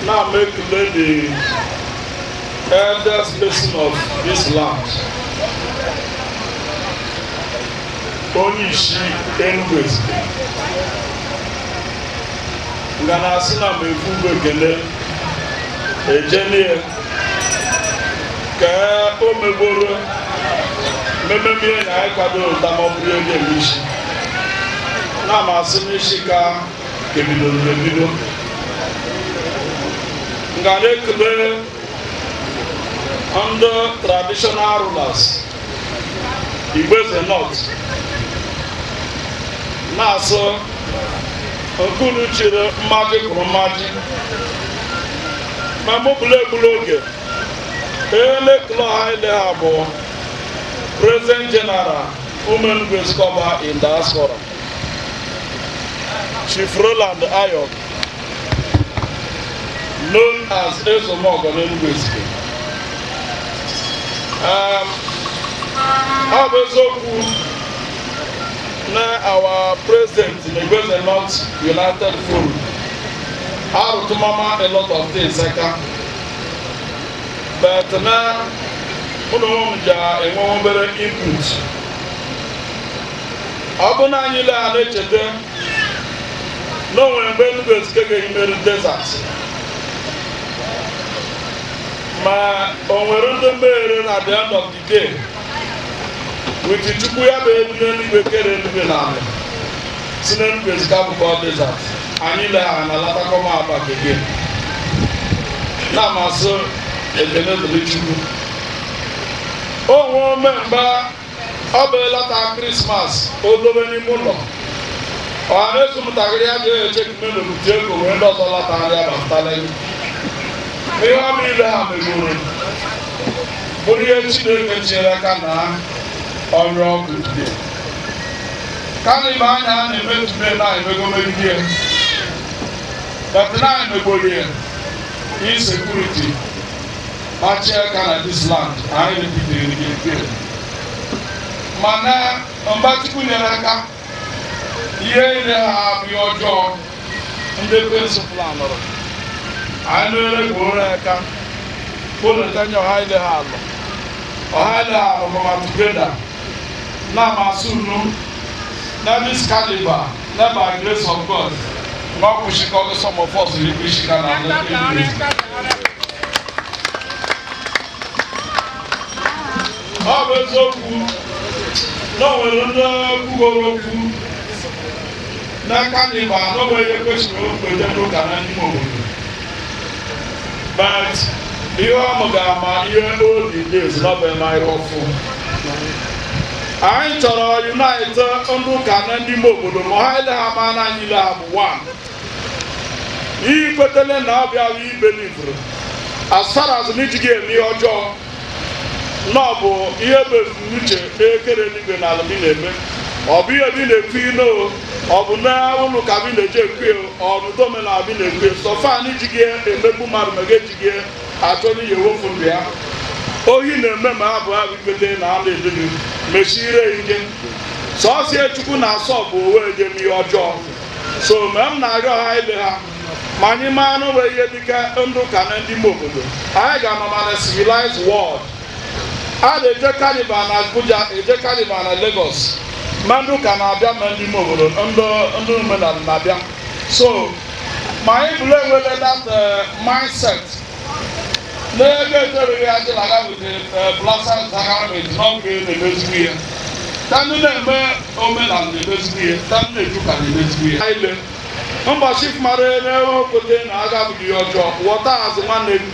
na m ekele the eldest person of this land, onye isi Enugu Ezike, nga na-asị na m efu ugbo ekele ejenie ka o megboro mmemme na anyị kwadoro ntamọbụrụ ego eme isi na amasị n'isi ka ebidoro ebido. Nga na-ekele ndị traditional rulers Igboeze North, na-asụ nkunu chiri mmaji kwuru mmaji ma mụ bụla egbula oge. Ee, na-ekele ọha ile ha bụ President General Ụmụ Enugu Ezike in Diaspora, Chief Roland Ayo, known as Ezomogo n'Enugu Ezike. Ọ bụ eziokwu na our president na Igboeze North United Forum arụtụmama a lot of things aka, but na mụ na onwe m ji enwe obere input. Ọ bụ na anyị lee ha na-echeta na o nwere mgbe Enugu Ezike ga-emerụ desert, ma o nwere ndị mmeghere na the end of the day, with Chukwu ya bụ elu n'eluigwe kere eluigwe na ala, si n'Enugu Ezike abụkọ desert. Anyị lee ha na latakọma aba again. Na-amasị ekele dịrị Chukwu. O nwee ome mgbe ọ bụ elata Christmas, o dobe n'ime ụlọ ọha na-eso ụmụntakịrị ya ga-eche kume n'obutu ego wee ndị ọzọ latara ya bapụtala. Ihe ọma ile ha megoro bụrụ ihe Chineke tinyere aka na ọrụ ọkụ today. Kama anya a na-eme today na emego megide ya, but na emegboro ya insecurity kpachie aka na this land anyị repeated again. Mana mgbe Chukwu nyere aka, ihe ile ha abụghị ọjọọ ndị principal nọrọ anyị nụere gboro aka kpolotanya ọha ile ha alụ ọha ile ha alụ ma together na amasị unu na this carnival na by grace of God na ọ kwụsịkọgo some of us ikwụsịka na ala. Ọ bụ eziokwu na o nwere ndị kwugoro okwu n'aka n'ịba na o nwere ihe kwesịrị okwu n'ụka na n'ime obodo, but ihe ọ ga-ama ihe old days na ọ bụ na ihe ọfụ anyị chọrọ unite ndị ụka na ndị ime obodo, ma ha ile ha ma na anyị ile ha bụ one. Ihe ikwetele na ọ bịa ibelivuru as far as na iji gị eme ihe ọjọọ na ọ bụ ihe bụ ebumnuche ekere eluigwe na ala bi na-eme. Ọ bụ ihe bi na-ekwu ino, ọ bụ na ụlọ ụka bi na-eji ekwu, ọ bụ omenala bi na-ekwu. So far na iji gị emegbu mmadụ ma ga eji gị achọ n'ihi ewefu ndụ ya ohi na-eme, ma ha bụ ha bụ ikwete na a na-edu gị mechie ike sọọsịa Chukwu na-asọ bụ owe ejem ihe ọjọọ. So mgbe m na-arịọ ha ile ha ma anyị maa n'onwe ihe dịka ndị ụka na ndị ime obodo anyị ga-anọ na civilized world. A na-eje carnival na Abuja, eje carnival na Lagos, ma ndị ụka na-abịa, ma ndị ime obodo, ndị omenala na-abịa. So Ma anyị bụrụ enwele that mindset n'ebe etoriri adịlaga with the blessed sacrament n'oge na-emezigbo ihe ta ndị na-eme omenala na-emezigbo ihe ta ndị na-eju ka na-emezigbo ihe ile mbọchị mara na-ekwete na aga abụghị ihe ọjọọ ghọta azụ nwanne gị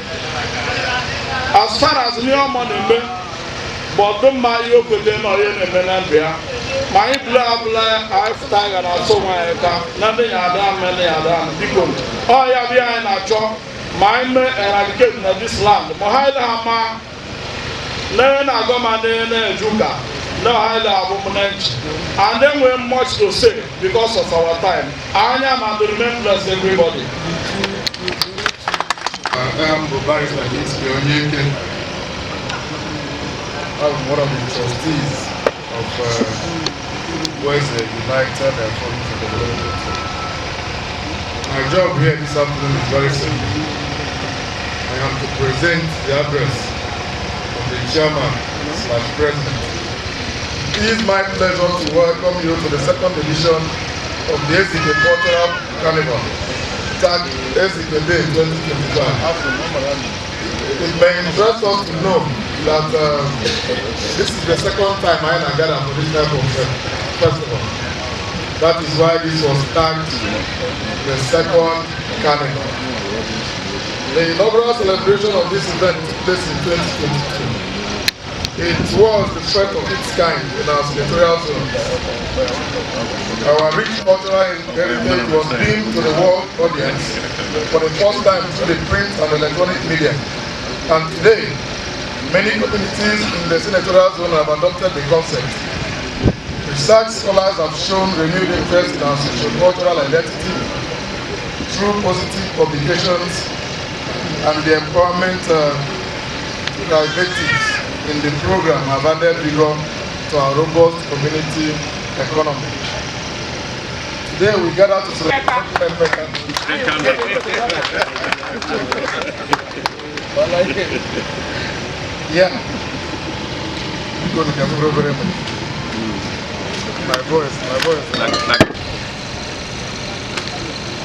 as far as ihe ọma na-eme bụ ọdụ mma ihe o kwete na onye na-eme na ndụ ya. Ma anyị bụla abụla anyị fụta ga na asụ onwe anyị ka na ndị ya ada ame na ya ada ame. Biko, ọ ya bụ ihe anyị na-achọ ma anyị mee eradicate na this land ma ha ile ha ma na na-agọ ma ndị na-eje ụka na ha ile abụ m na nchi and then we much to say because of our time anya ma to remain bless everybody. I am Barrister Kingsley Onyeke. I'm one of the trustees of Igboeze United Forum for Development. My job here this afternoon is very simple. I am to present the address of the chairman/president. It is my pleasure to welcome you to the second edition of the Ezike Cultural Carnival, tagged Ezike Day 2025. It may interest us to know that this is the second time I am gathered for this type of festival. That is why this was tagged the second carnival. The inaugural celebration of this event took place in 2022. It was the first of its kind in our senatorial zone. Our rich cultural heritage was beamed to the world audience for the first time through the print and electronic media. And today, many communities in the senatorial zone have adopted the concept. Research scholars have shown renewed interest in our socio-cultural identity through positive publications and the empowerment derivatives in the program have added vigor to our robust community economy. Today we gather to celebrate. Yeah. Go to very much. My voice, my voice.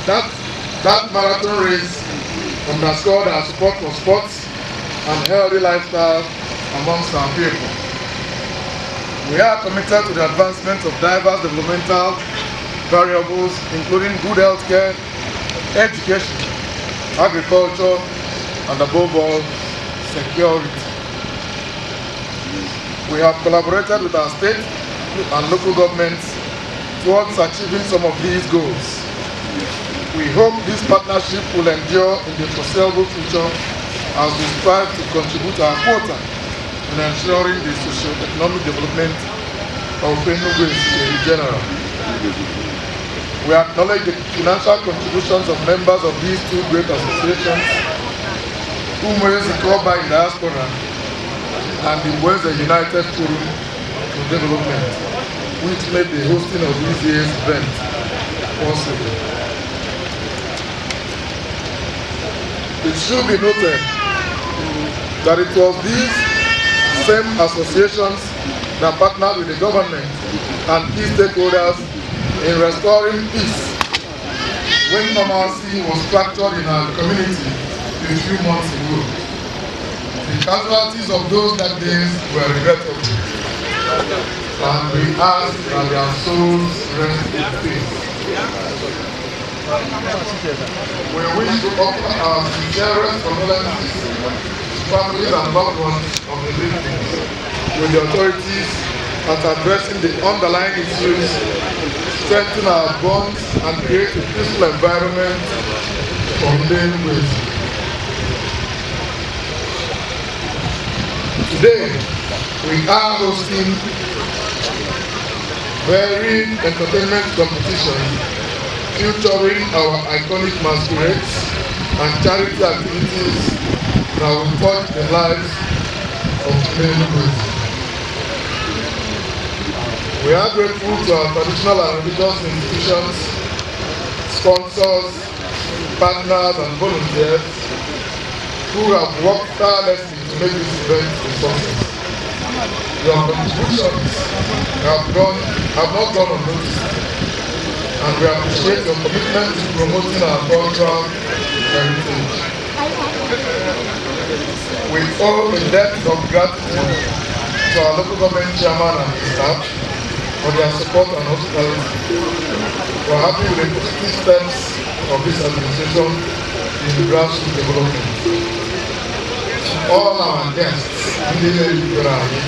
That marathon race underscored our support for sports and healthy lifestyle amongst our people. We are committed to the advancement of diverse developmental variables, including good health care, education, agriculture, and above all, security. We have collaborated with our state and local governments towards achieving some of these goals. We hope this partnership will endure in the foreseeable future as we strive to contribute our quota in ensuring the socio-economic development of Enugu in general. We acknowledge the financial contributions of members of these two great associations, Umueze Koba in Diaspora and the Igboeze United Forum for Development, which made the hosting of this year's event possible. It should be noted that it was these same associations that partnered with the government and key stakeholders in restoring peace when normalcy was fractured in our community a few months ago. The casualties of those dark days were regrettable, and we ask that their souls rest in peace. We wish to offer our sincerest condolences to families and loved ones of the victims, with the authorities at addressing the underlying issues, strengthen our bonds, and create a peaceful environment for Enugu. Today, we are hosting very entertainment competition featuring our iconic masquerades and charity activities that will touch the lives of Enugu. We are grateful to our traditional and religious institutions, sponsors, partners, and volunteers who have worked tirelessly to make this event a success. Your contributions have not gone unnoticed, And we appreciate your commitment to promoting our cultural heritage. We owe a debt of gratitude to our local government chairman and his staff for their support and hospitality. We are happy with the positive steps of this administration in grassroots development. All our guests, ndị na-erubere anyị,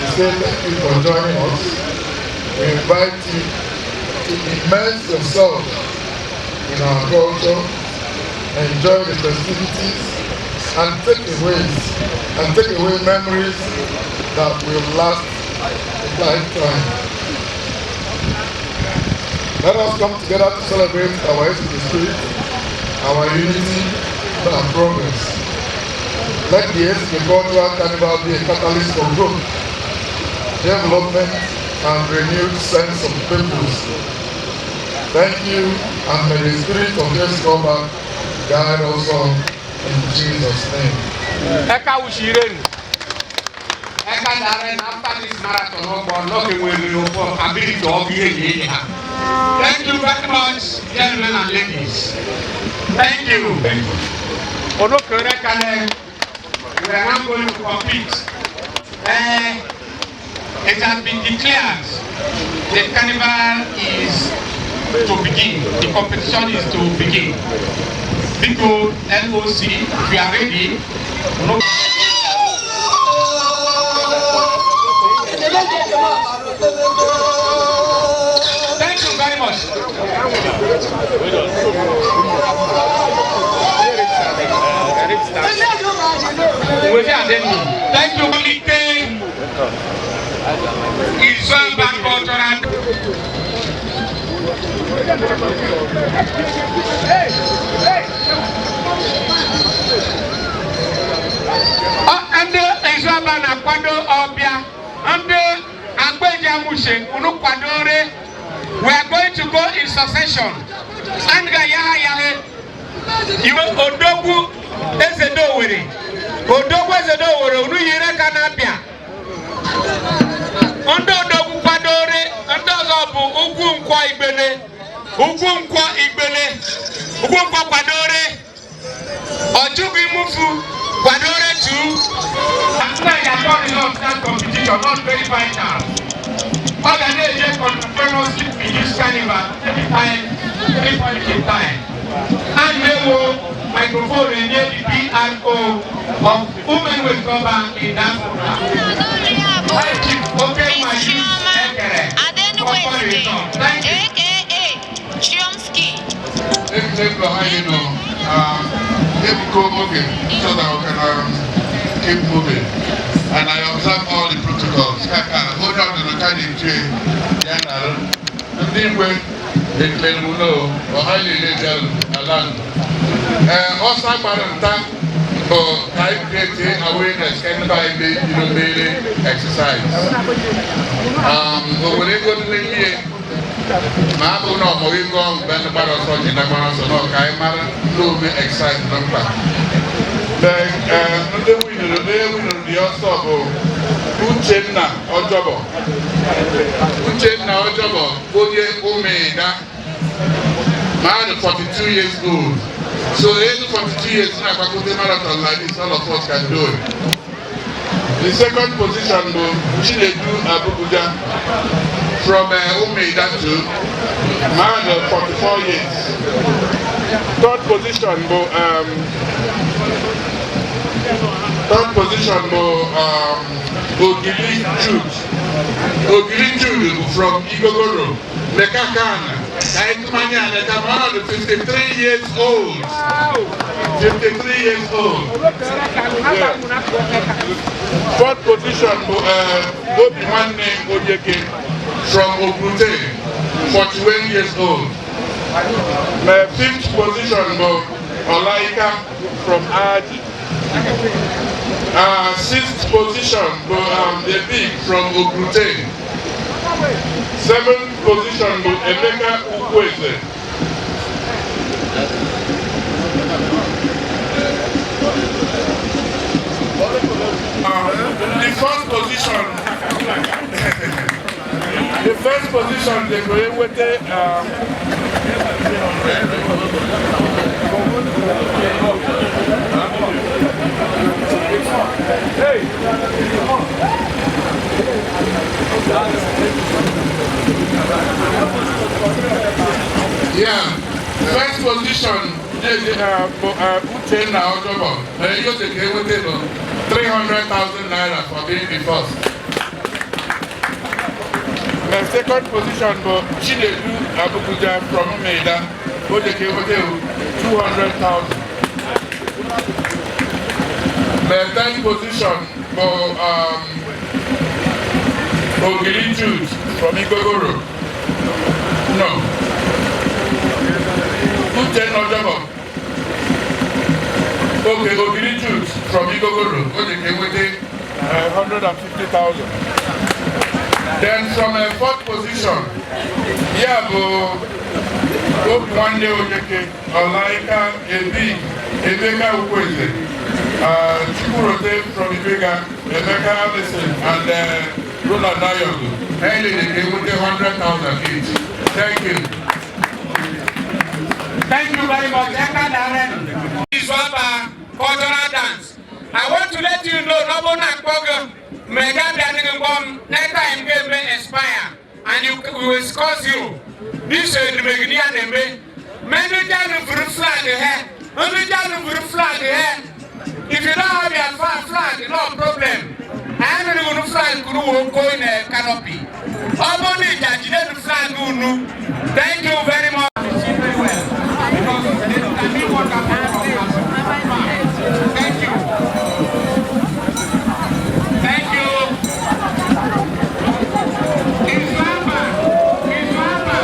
we say thank you for joining us. We invite you to immerse yourself in our culture, enjoy the festivities, and take away memories that will last a lifetime. Let us come together to celebrate our Ezike spirit, our unity, and our progress. Let the Ezike Cultural Carnival be a catalyst for growth, development, and renewed sense of purpose. Thank you, and may the spirit of Ezike guide us all in Jesus' name. Eka wushire eka dare na after this marathon ọgbọ lọkẹ nwere n'ụgbọ ability of ihe yi ha. Thank you very much, gentlemen and ladies. Thank you. Olókèrè kalẹ̀, we are now going to compete. It has been declared the carnival is to begin. The competition is to begin. Biko LOC, if you are ready. No. Thank you very much. Thank you, Olite. Izomba Cultural. Ndị Izomba na-akwado ọbịa, ndị Agbeji Amushe unu kwadore. We are going to go in succession. Anga yaha yahe. Iwe Odogwu Ezedowere. Odogwu Ezedowere unu yiri ka na-abịa. Ndị Odogwu kwadore, ndị ọzọ bụ Ugwu Nkwọ Igbele. Ugwu Nkwọ Igbele. Ugwu Nkwọ kwadore. Ọchụgwu Imufu kwadore too. After you are done enough that competition, not very vital. Ọ ga na-eje continuously in this carnival every time, every point in time. And ewo microphone enye the PRO of Women with Cover in Diaspora. High Chief Okema Youth Ekere. Thank you. AKA Chiomsky. Ebuko okay, so that we can keep moving. And I observe all the protocols. Kaka, hold on to the kind of tree. Yana, ndị igwe ekele m no, ọha niile bịara ala ndụ. Ọsọ agbara nta bụ ka anyị create awareness ka ndị anyị mee bido mere exercise. O nwere ego dị n'ihe ma a bụ na ọmụghị ego ọhụ mgbe ndị gbara ọsọ ji na gbara ọsọ na ka anyị mara ndị ome exercise na mkpa. Ndị winere ndị winere dị ọsọ bụ Uchenna Ọjọbọ. Uchenna Ọjọbọ onye Ụmụịda, mmadụ 42 years old. So age 42 years na-agbagote marathon like this, all of us can do it. The second position bụ Chinedu Abubuja from Ụmụịda to mmadụ 44 years. Third position bụ Ogili Jude. Ogili Jude bụ from Igogoro, Mekakana. Ka anyị tụmanya Leka, mmadụ 53 years old. 53 years old. Yeah. Fourth position bụ Obi Nwanne Oyeke from Ogbute, 41 years old. My fifth position bụ Olaika from Aji. Sixth position bụ The Big from Ogbute. Seventh position bụ Emeka Ukwueze. The first position, the first Position dey go enweta Yeah, first position bụ Uchenna Ojobo na ihe o ji ka enweta bụ 300,000 naira for being the first. The second position bụ Chinedu Abukuja from Umeda, o ji ka enweta bụ 200,000. The third position bụ Ogiri Jude from Igogoro. No. Uchenna Ojobo. Okay, Ogiri Jude from Igogoro, o ji ka enweta 150,000. Then from a fourth position, ya bụ Obi Nwanne Ojeke, Olaika Ebi, Emeka Ukweze, Chukwurote from Ibega, Emeka Allison, and Roland Ayogu. Ha niile ga-enweta 100,000 each. Thank you. Thank you very much. Eka Darren. Izuaba cultural dance. I want to let you know, no one mega bịa next time ga-eme expire and you, we will cause you. This is the na-eme. Many janu vuru flag here. Ndị janu vuru flag here. If you don't have your flag, no problem. Anyị nụrụ unu flag kuru wo ko in a canopy. Ọ bụrụ na ịja jide flag unu. Thank you very much. Because they can be what Thank you. Thank you. Izuaba, Izuaba,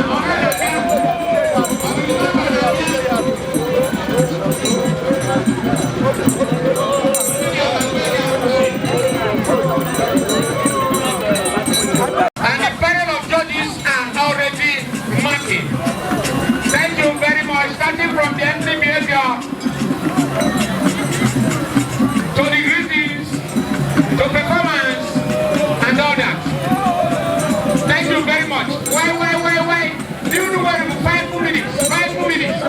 And the panel of judges are already marking. Thank you very much. Starting from the entry behavior to the greetings, to performance, and all that. Thank you very much. Why? Do you know what? 5 minutes. 5 minutes.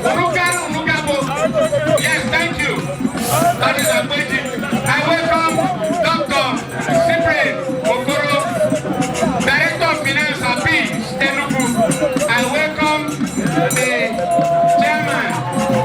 Unugaru, Unugabo. Yes, thank you. That is amazing. I welcome Dr. Cyprian Okoro, Director of Finance at Peace, Enugu. I welcome the chairman.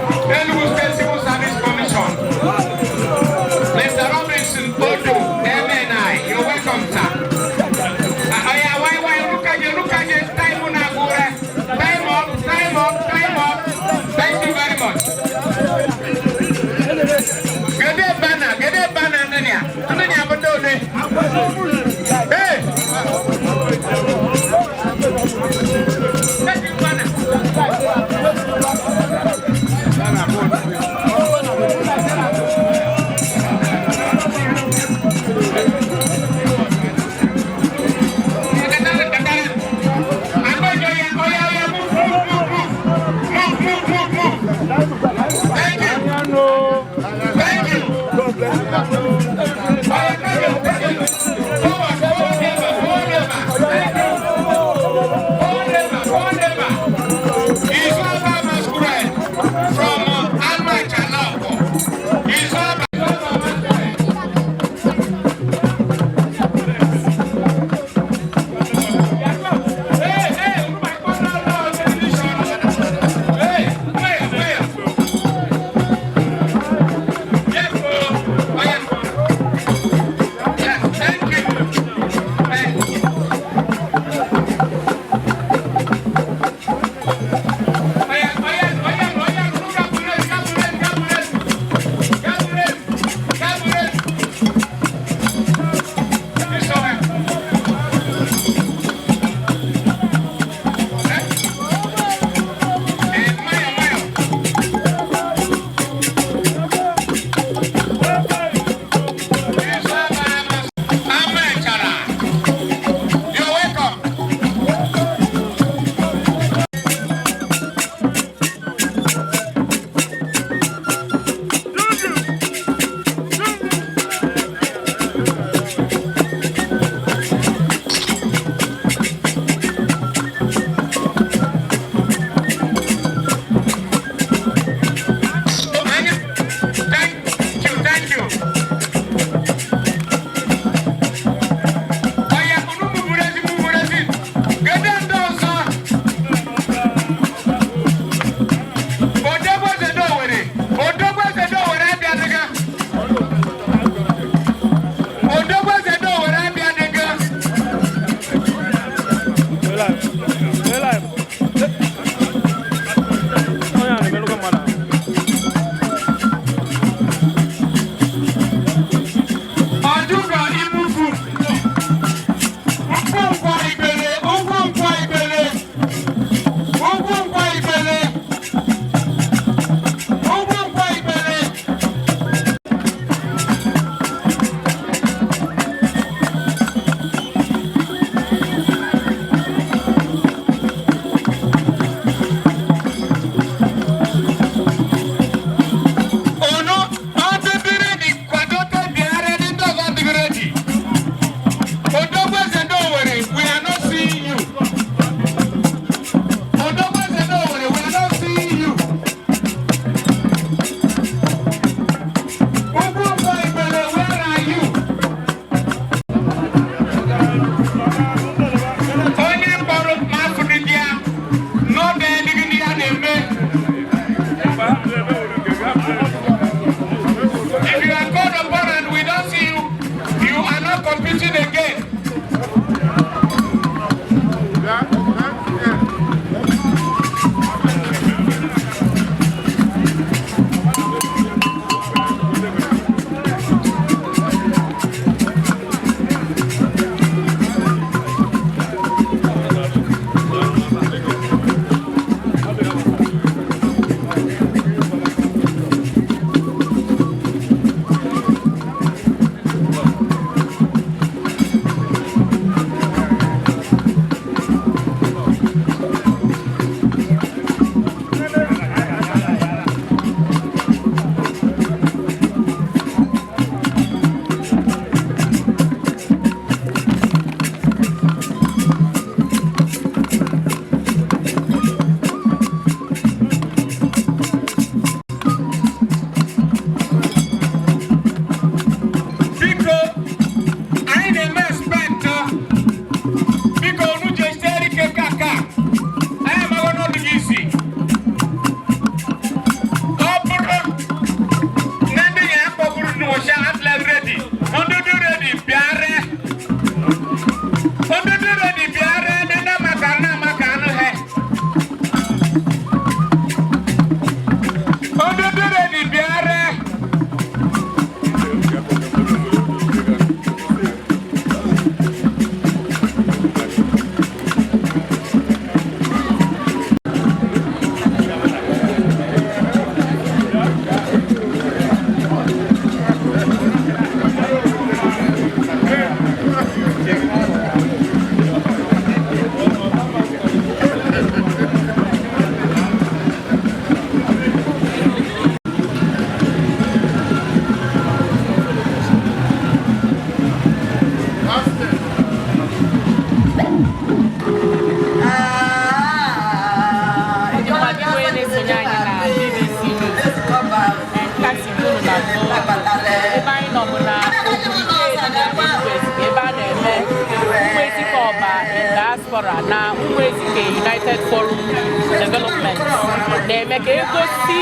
Na-eme ka egosi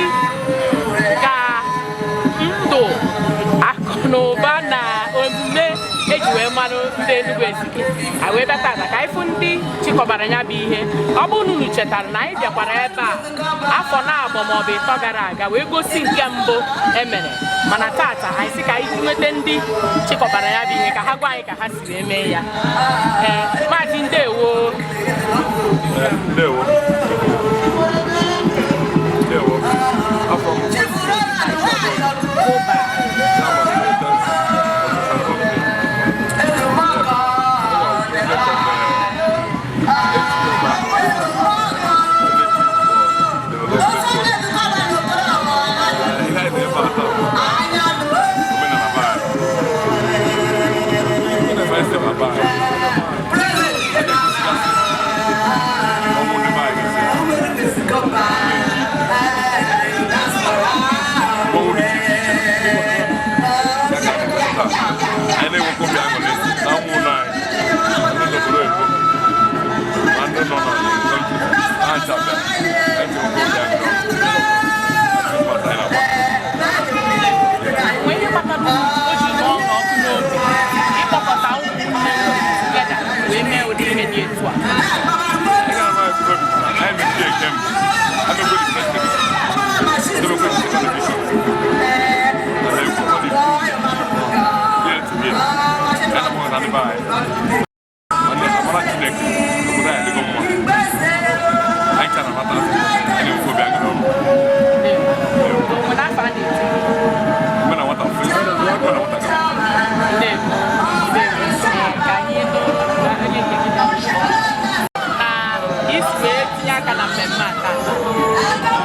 ka ndụ, akụ na ụba na omume eji wee marụ ndị Enugu Ezike. Anyị wee bịa tata ka anyị fụ ndị chịkọbara ya bụ ihe. Ọ bụrụ na unu chetara na anyị bịakwara ebe a afọ na-abụọ maọbụ 3 gara aga wee gosi nke mbụ emere, mana tata anyị sị ka anyị nweta ndị chịkọbara ya bụ ihe ka ha gwa anyị ka ha si wee mee ya. Ee, maazị, ndewo. Ndewo. Ndewo. Afọ m. Anyị na-enwekwa obi aṅụrị na ụmụ ụlọ anyị ndị n'obodo oyibo ma ndị nọ na ha ncha bịa. Anyị na-enwekwa obi aṅụrị mgbata anyị na-agba. Nwee ihe kpatara o ji nọọ ọkụ n'obi ịkpọkọta ụmụnne together wee mee ụdị ihe dị etu a? Anyị mechie kemgbe amekwe the first edition, demekwe the second edition, and then we year to year. Anyị na-akpọ na ndị be anyị ndị amara Chineke obodo anyị adịgo mma. Anyị chara nata, anyị na-enwekwa obi aṅụrị ọrụ. Onwe n'afọ a na-eti Mgbe na nwata first, mgbe na nwata gara. Ndewo, ndewo. Ka anyị nụ onye nke gị na isi wee tinye aka na mmemme a taa.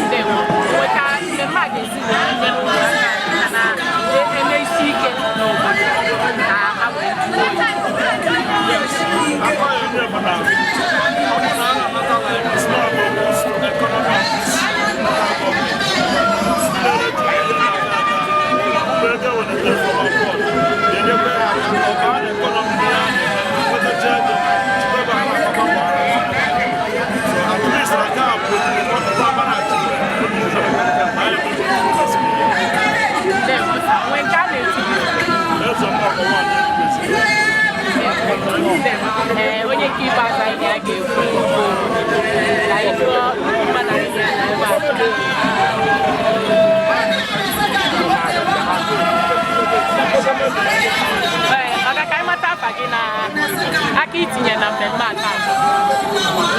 Ndewo. Onwe ka mmemme a ga-esi wee nyere ụmụaka aka na eme isi ike n'obodo ka ha wee jụọ oyi? Ndewo. Onwe nke a na-eti gị? Ee, onye nke ikpeazụ anyị ga ga-ekwu bụ ka anyị jụọ mmadụ anyị ga ebe a. Ee, maka ka anyị mata afa gị na aka itinye na mmemme a taa.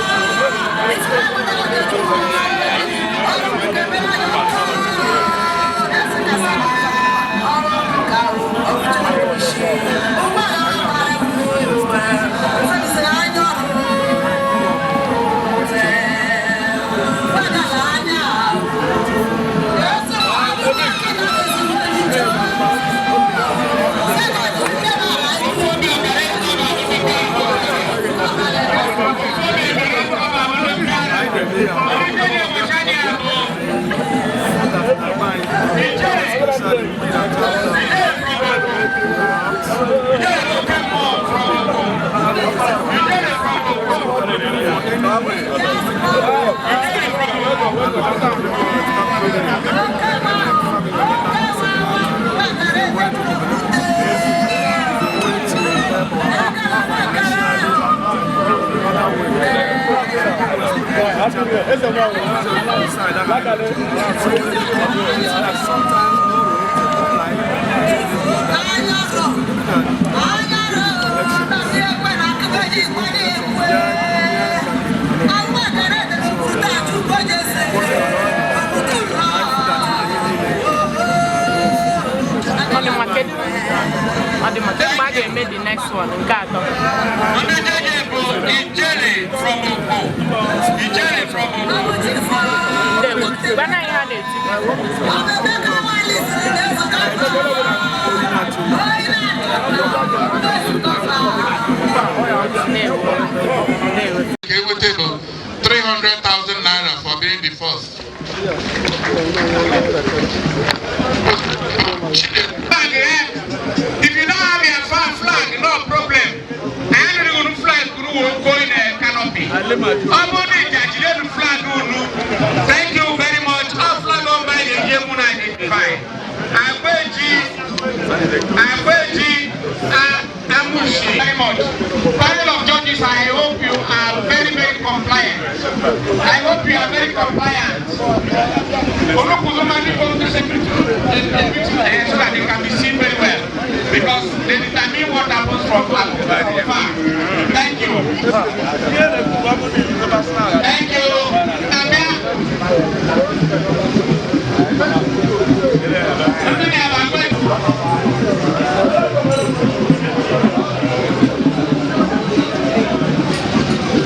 ga-eme the next one nke atọ. Ndewo. Gwana anyị ha na-eti. Ndewo. Ndewo. Enweta bụ 300,000 naira for being the first. Flag, eh? If you don't have your flag, no problem. I don't even flag guru won't go in a canopy. Ọ bụrụ na flag unu. Thank you very much. All flag on by the Yemuna identify. Agbeji, Agbeji, Amushi. Very much. Panel of judges, I hope you are very, very compliant. I hope you are very compliant. Olukuzumani come to secretary so that they can be seen very well. Because they determine what happens from far. Thank you. Thank you. Abia.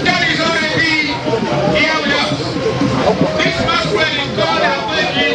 That is already here with us. This masquerade is called Agbeji.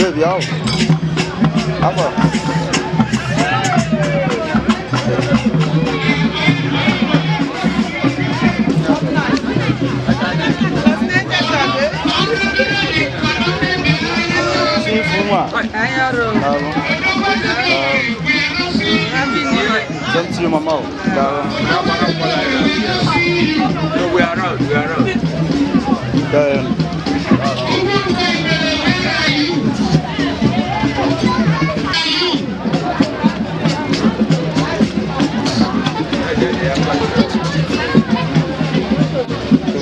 Baby, yo. Apa? Same to you, Mama. No, we are around. We are around.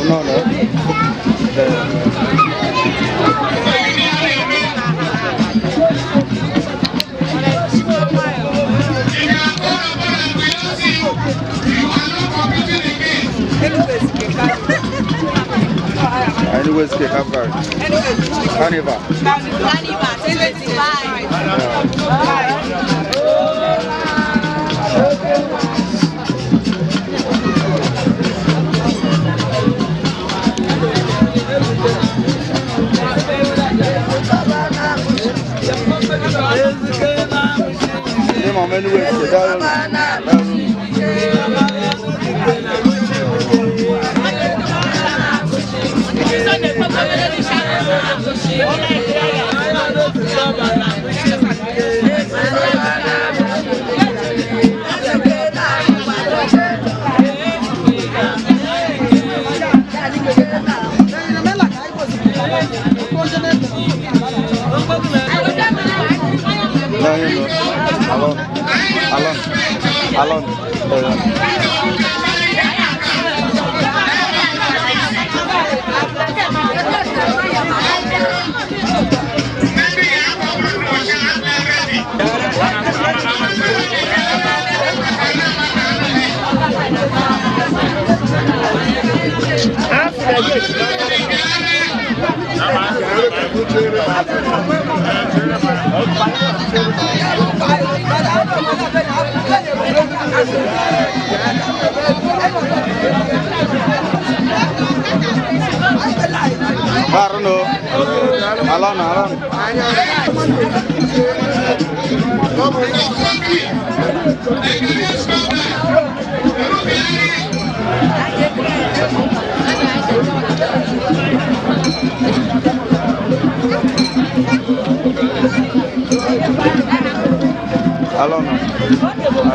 No, no. Anyways, Carnival. Carnival. Carnival 25. Name of anyways, No, you know. Alon. Alon. Alon. Barno. Alon, alon. Alon.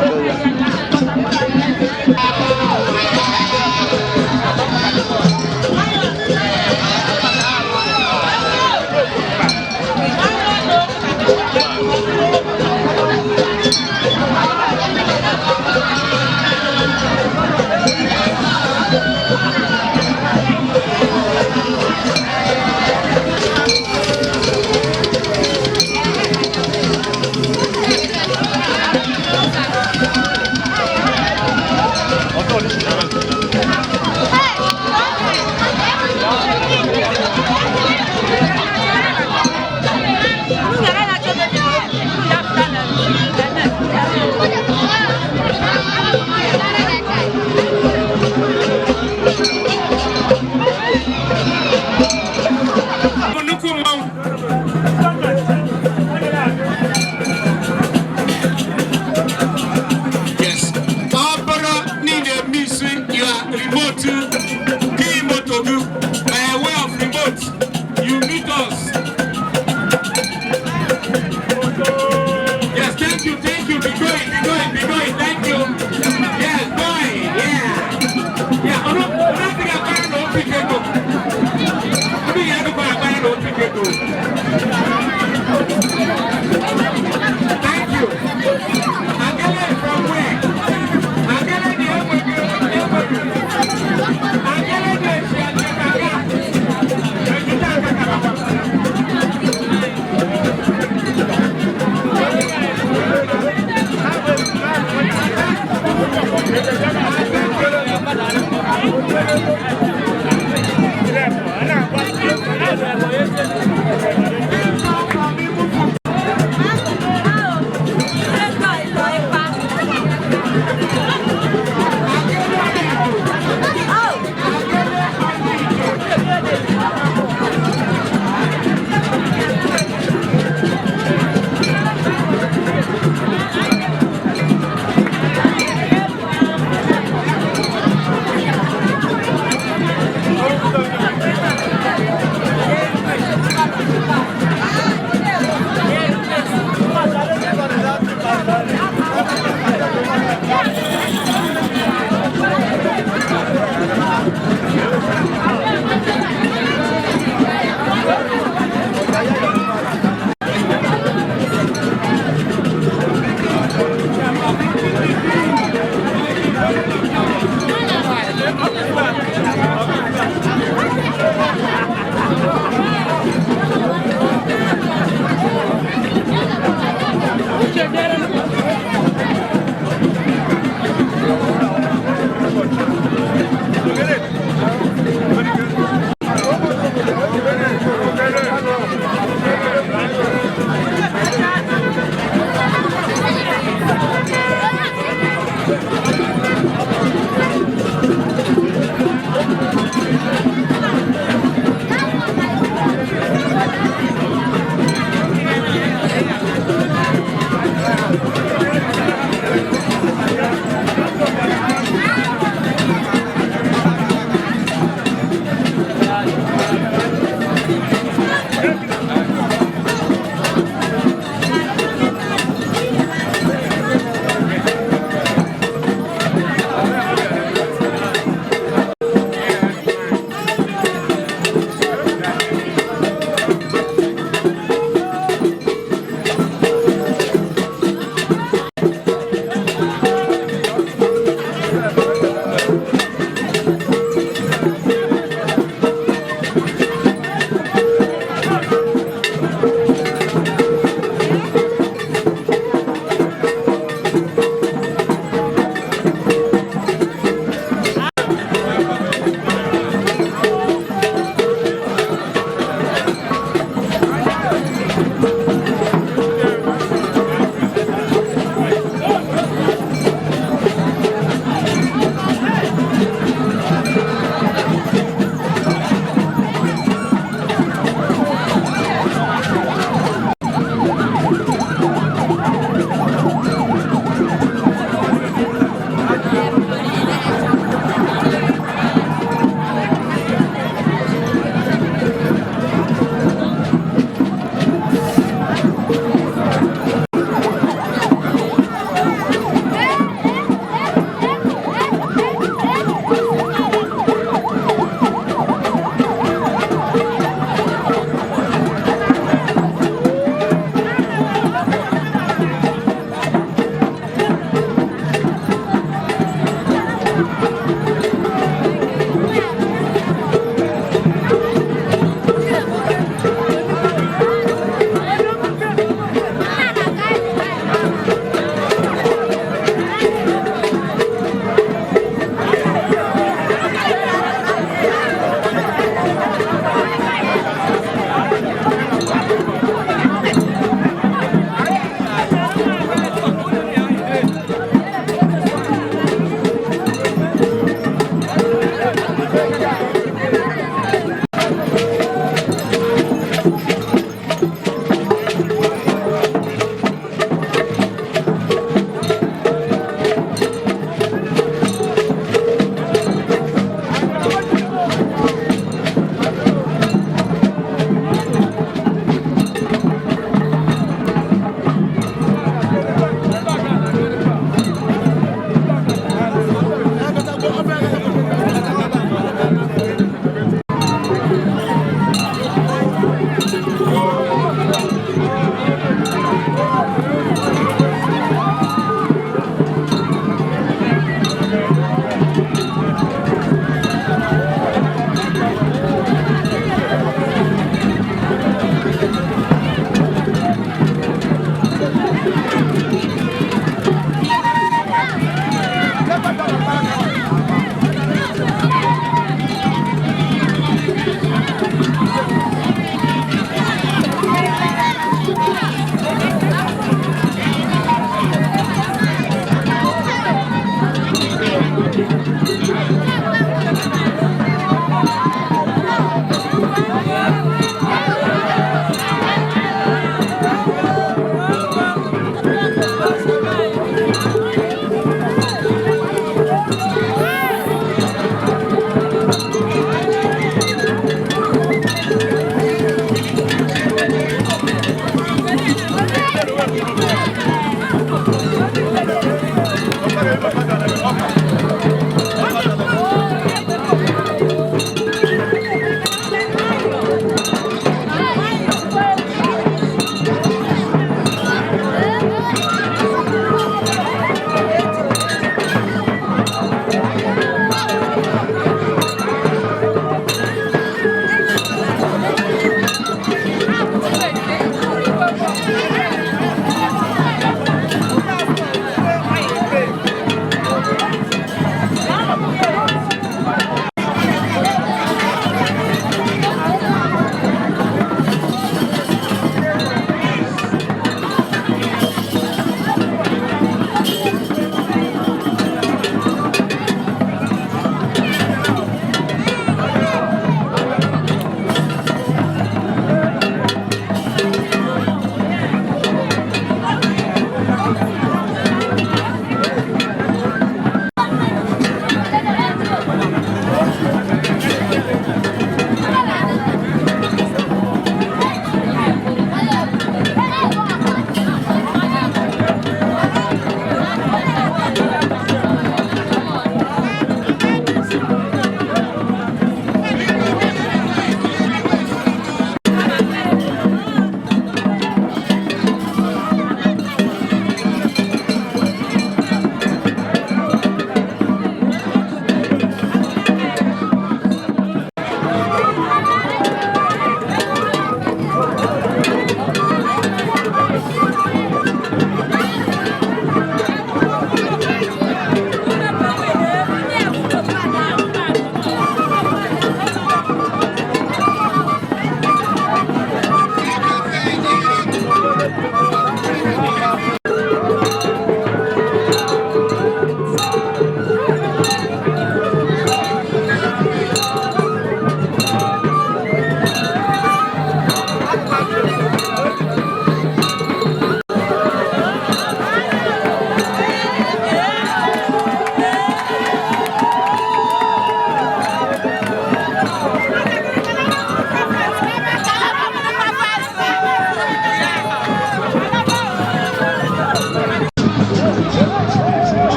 Nnukwu mmanwụ. Yes. Ọ bụrụ na ị na-eme isi your remote key moto gị by way of remote, you meet us. Yes, thank you, thank you. Be going, be going, be going. Thank you. Yes, going. Yeah. Yeah. Ọ̀nà ọ̀nà ti ga agbára na otu ike go. Ọdún yẹn ló gba agbára na otu ike go. Thank you. Agele from where? Agele ni enwege enwege. Agele ni esi akaka. Ejide akaka.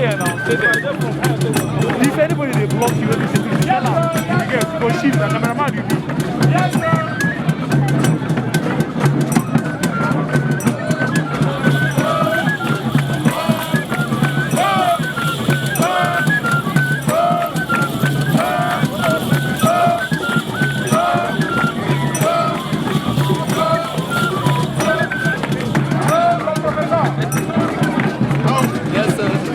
there now, stay there. If anybody dey block you, everything, tell am. You get, go shift, na cameraman you be. Yes, sir. Yes, sir.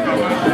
Thank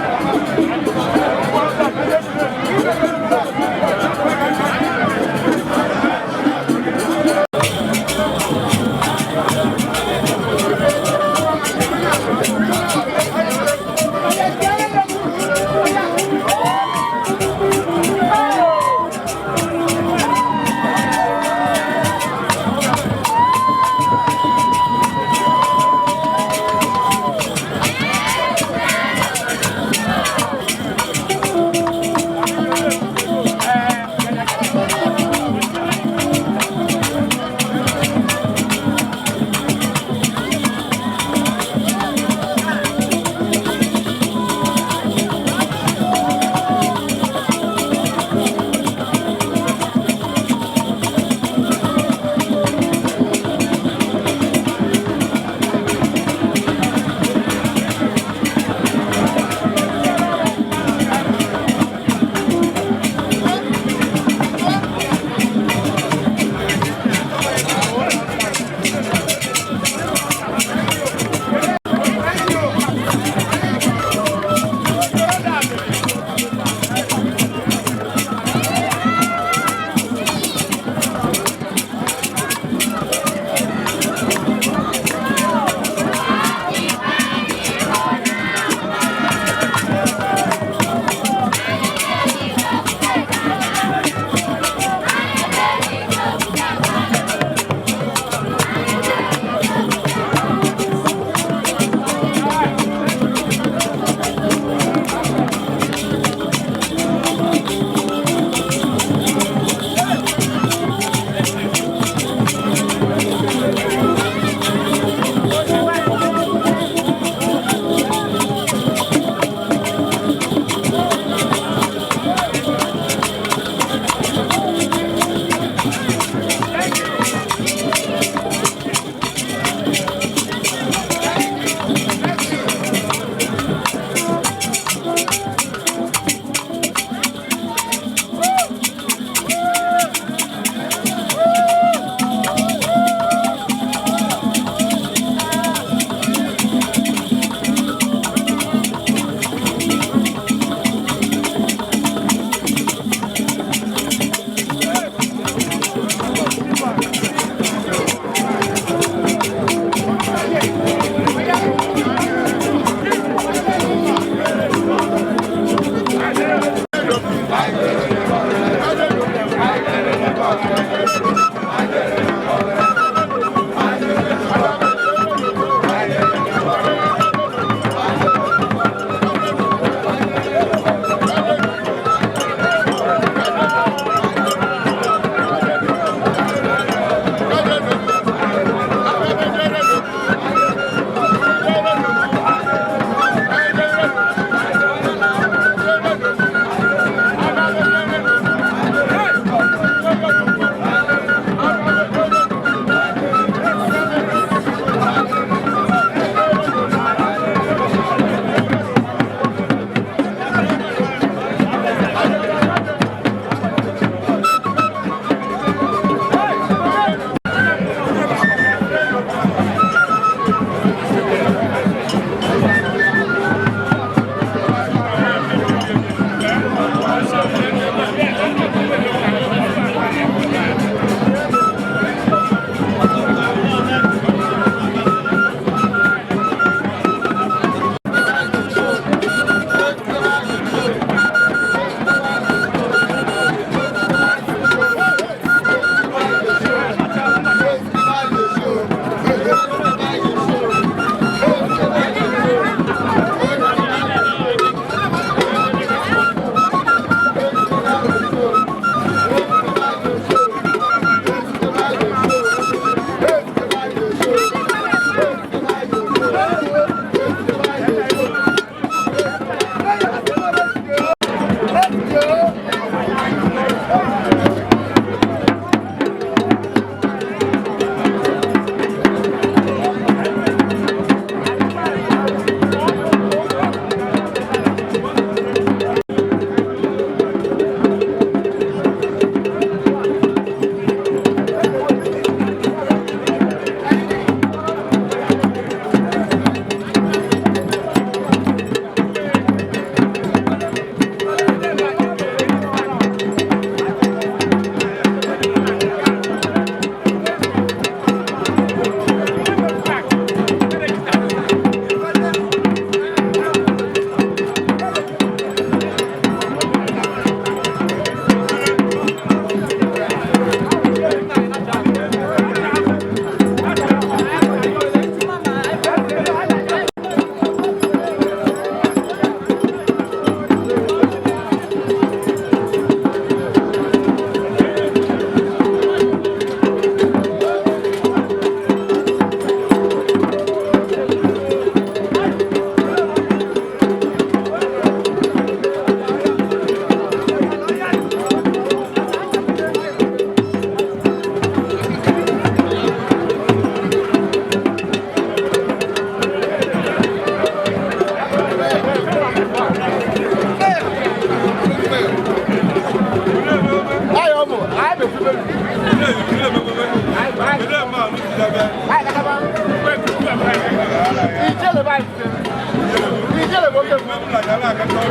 Thank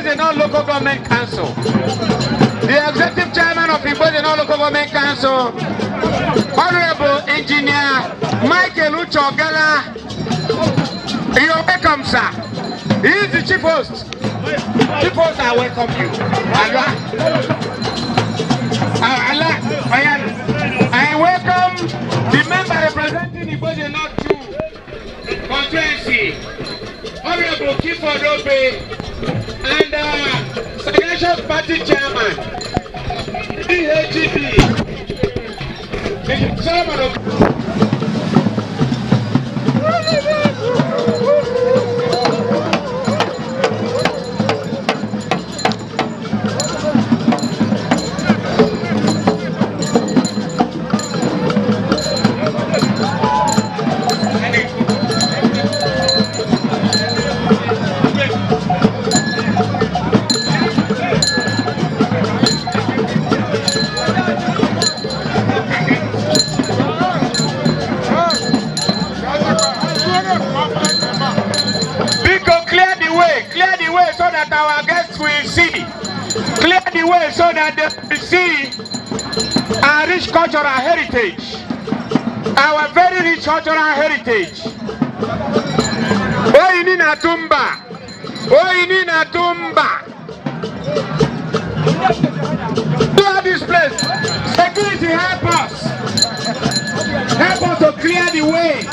Igboeze North Local Government Council. The Executive Chairman of Igboeze North Local Government Council, Honorable Engineer Michael Uchogala. You're welcome, sir. He is the chief host. Chief host, I welcome you. Allah. Allah. I welcome the member representing Igboeze North 2 constituency, Honorable Clifford Obe, and Sagacious Party Chairman, DHGP, Solomon Obe. Biko, clear the way so that our guests will see. Clear the way so that they will see our rich cultural heritage. Our very rich cultural heritage. Oyini na tumba. Oyini na tumba. Clear this place. Security, help us. Help us to clear the way.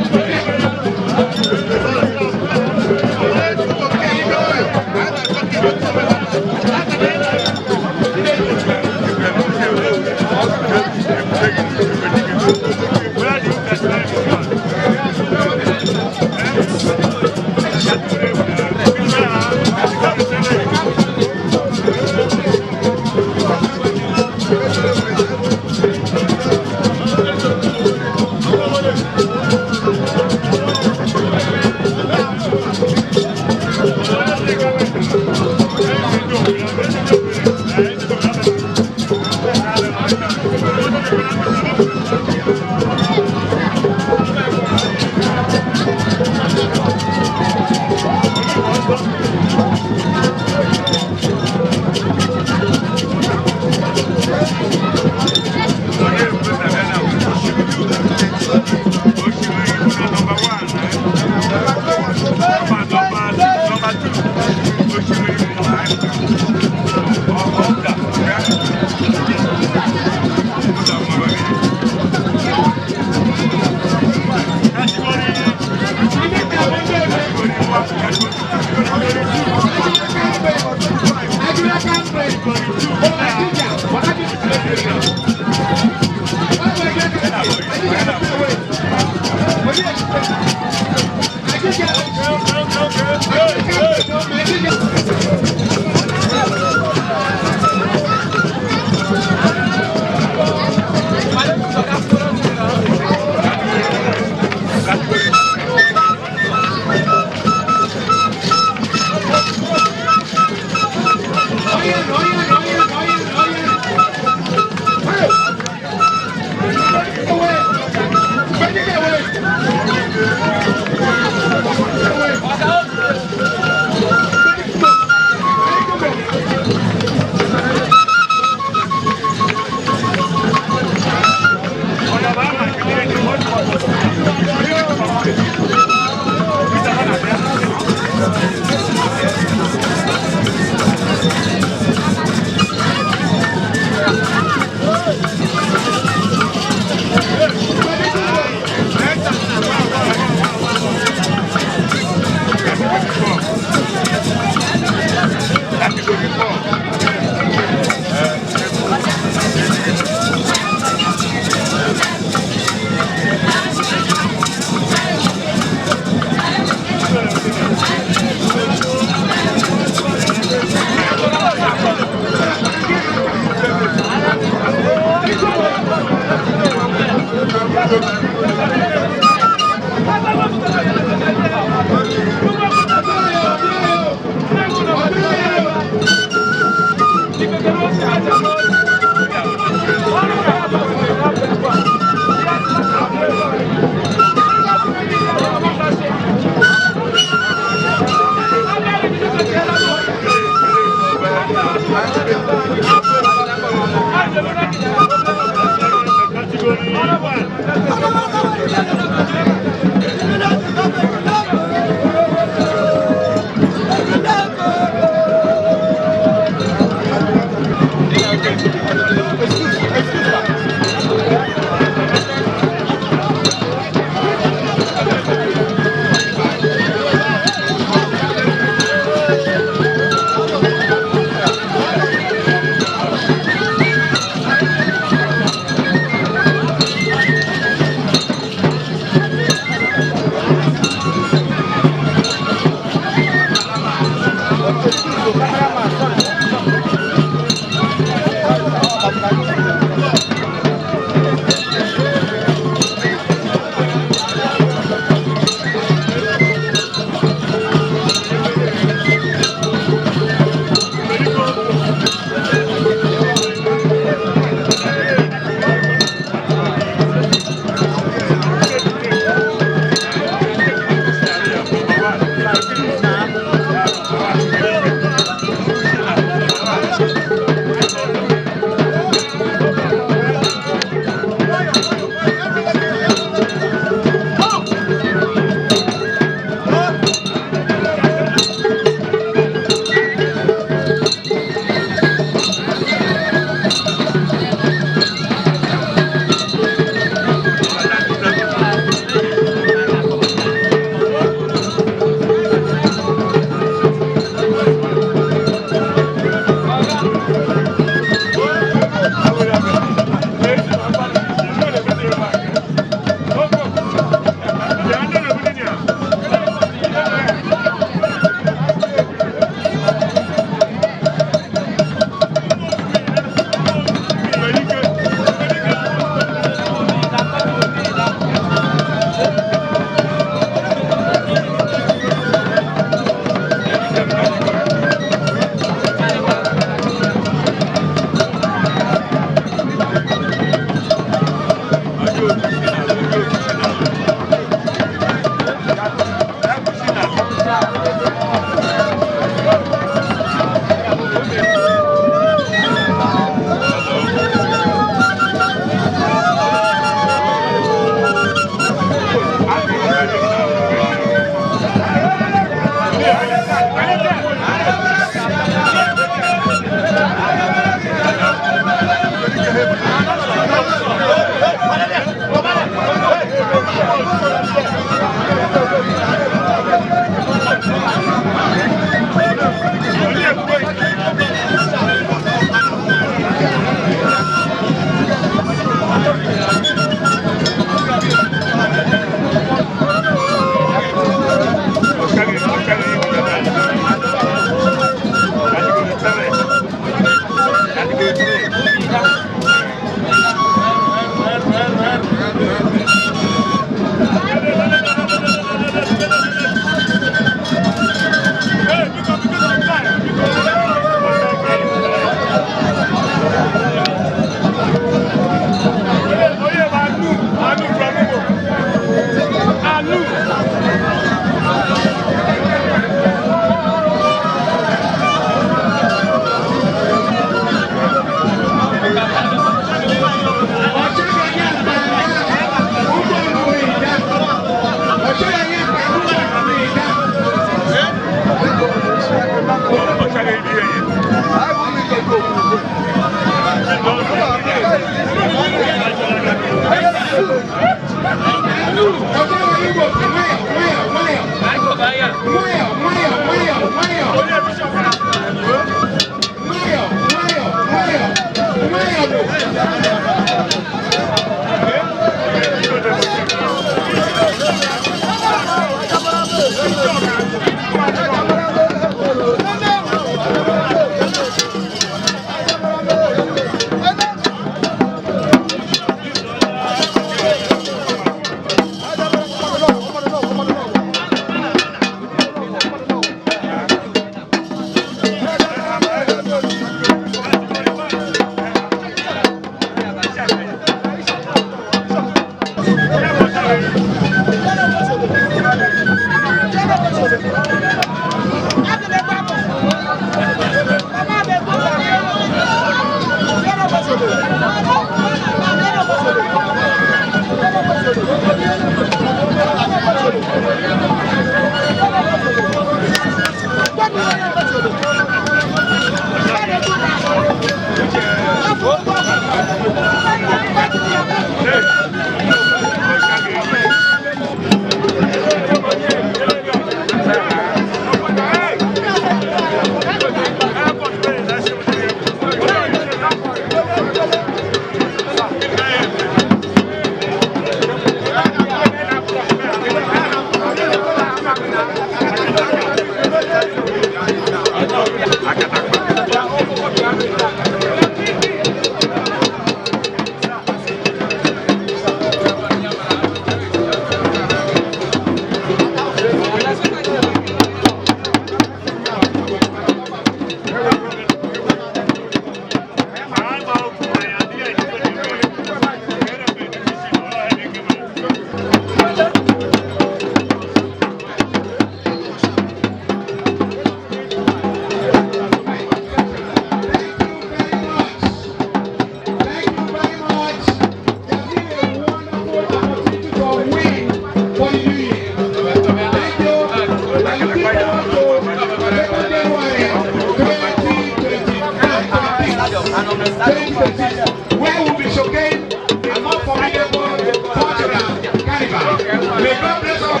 Where will be showcased the more formidable cultural carnival. May God bless All.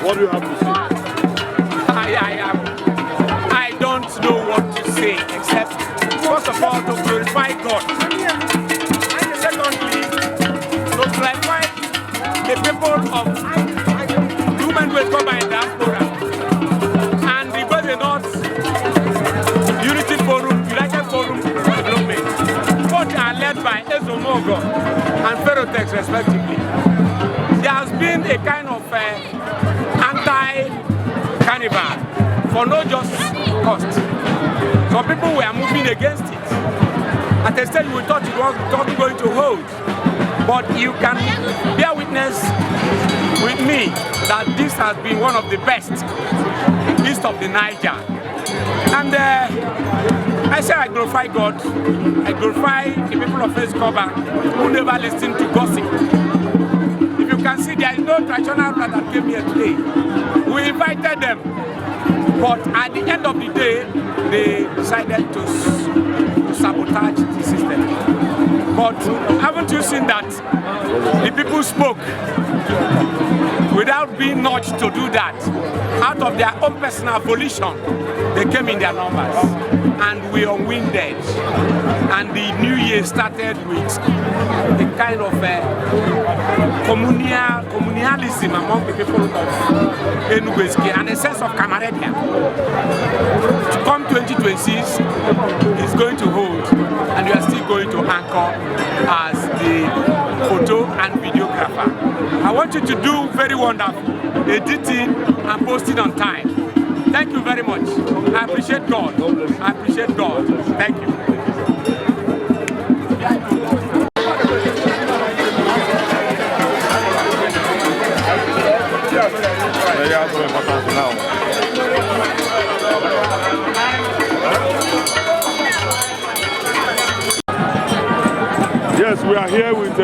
What do you have to say? I don't know what to say except, first of all, to glorify God. And secondly, to glorify the people of Human Ways Combined Diaspora and the Igbo North Unity Forum, United Forum Development. Both are led by Ezomogo and Ferrotex respectively. There has been a kind of anti-carnival for no just cost. Some people were moving against it. At a stage we thought it wasn't going to hold. But you can bear witness with me that this has been one of the best east of the Niger. And I say I glorify God. I glorify the people of Escobar who never listen to gossip. If you can see, there is no traditional ruler that came here today. We invited them, but at the end of the day, they decided to sabotage the system. But haven't you seen that the people spoke without being nudged to do that? Out of their own personal volition, they came in their numbers, and we unwinded. And the new year started with a kind of communalism among the people of Enugu Ezike and a sense of camaraderie. To come 2026 is going to hold, and we are still going to anchor as the photo and videographer. I want you to do very wonderful editing and posting on time. Thank you very much. I appreciate God. I appreciate God. Thank you. Yes, we are here with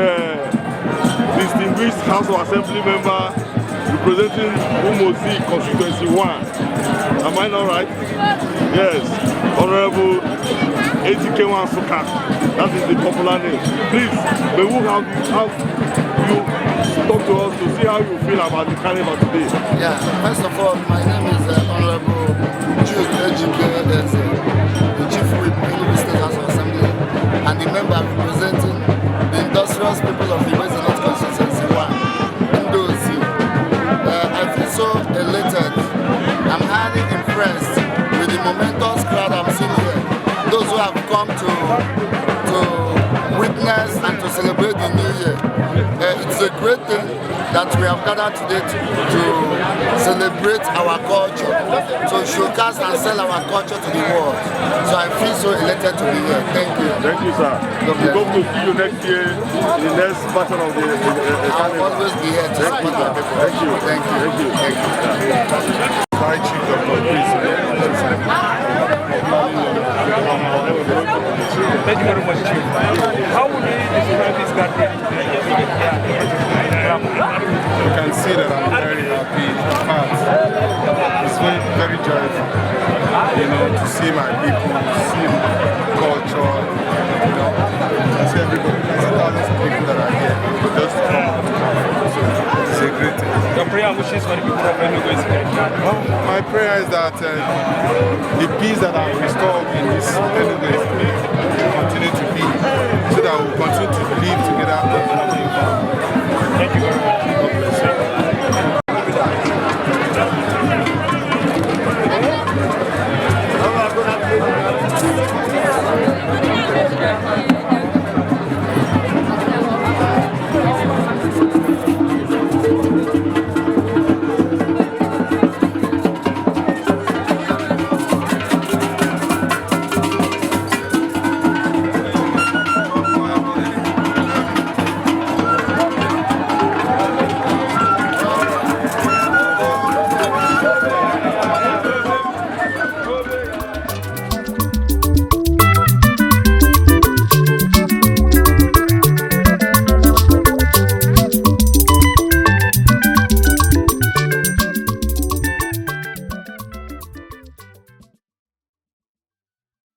distinguished House of Assembly member representing Umuozi Constituency 1. Am I not right? Yes, Honorable Ejike Nsuka. That is the popular name. Please, may we have you talk to us to see how you feel about the carnival today. Yeah, first of all, my name is Honorable Jude Ejike Eze, the Chief Whip, Enugu State House of Assembly, and the member representing the industrious people of the Igbo North Constituency 1, Ndozi. I feel so elated. I'm highly impressed with the momentous crowd I'm seeing here. Those who have come to witness and to celebrate the new year. It's a great thing that we have gathered today to celebrate our culture, to showcase and sell our culture to the world. So I feel so elated to be here. Thank you. Thank you, sir. We hope to see you next year in the next version of the I'll always be here to support our people. Thank you. Thank you. Thank you. Thank you. Hi, Chief Dr. Chris. Thank you very much, Chief. How would you describe this gathering today? You can see that I'm very happy. In fact, it's very, very joyful, you know, to see my people, to see my culture, you know, I see everybody, I see thousands of people that are here just to come out to have fun. So it's a great thing. Your prayer and wishes for the people of Enugu Ezike. Well, my prayer is that the peace that I've restored in this Enugu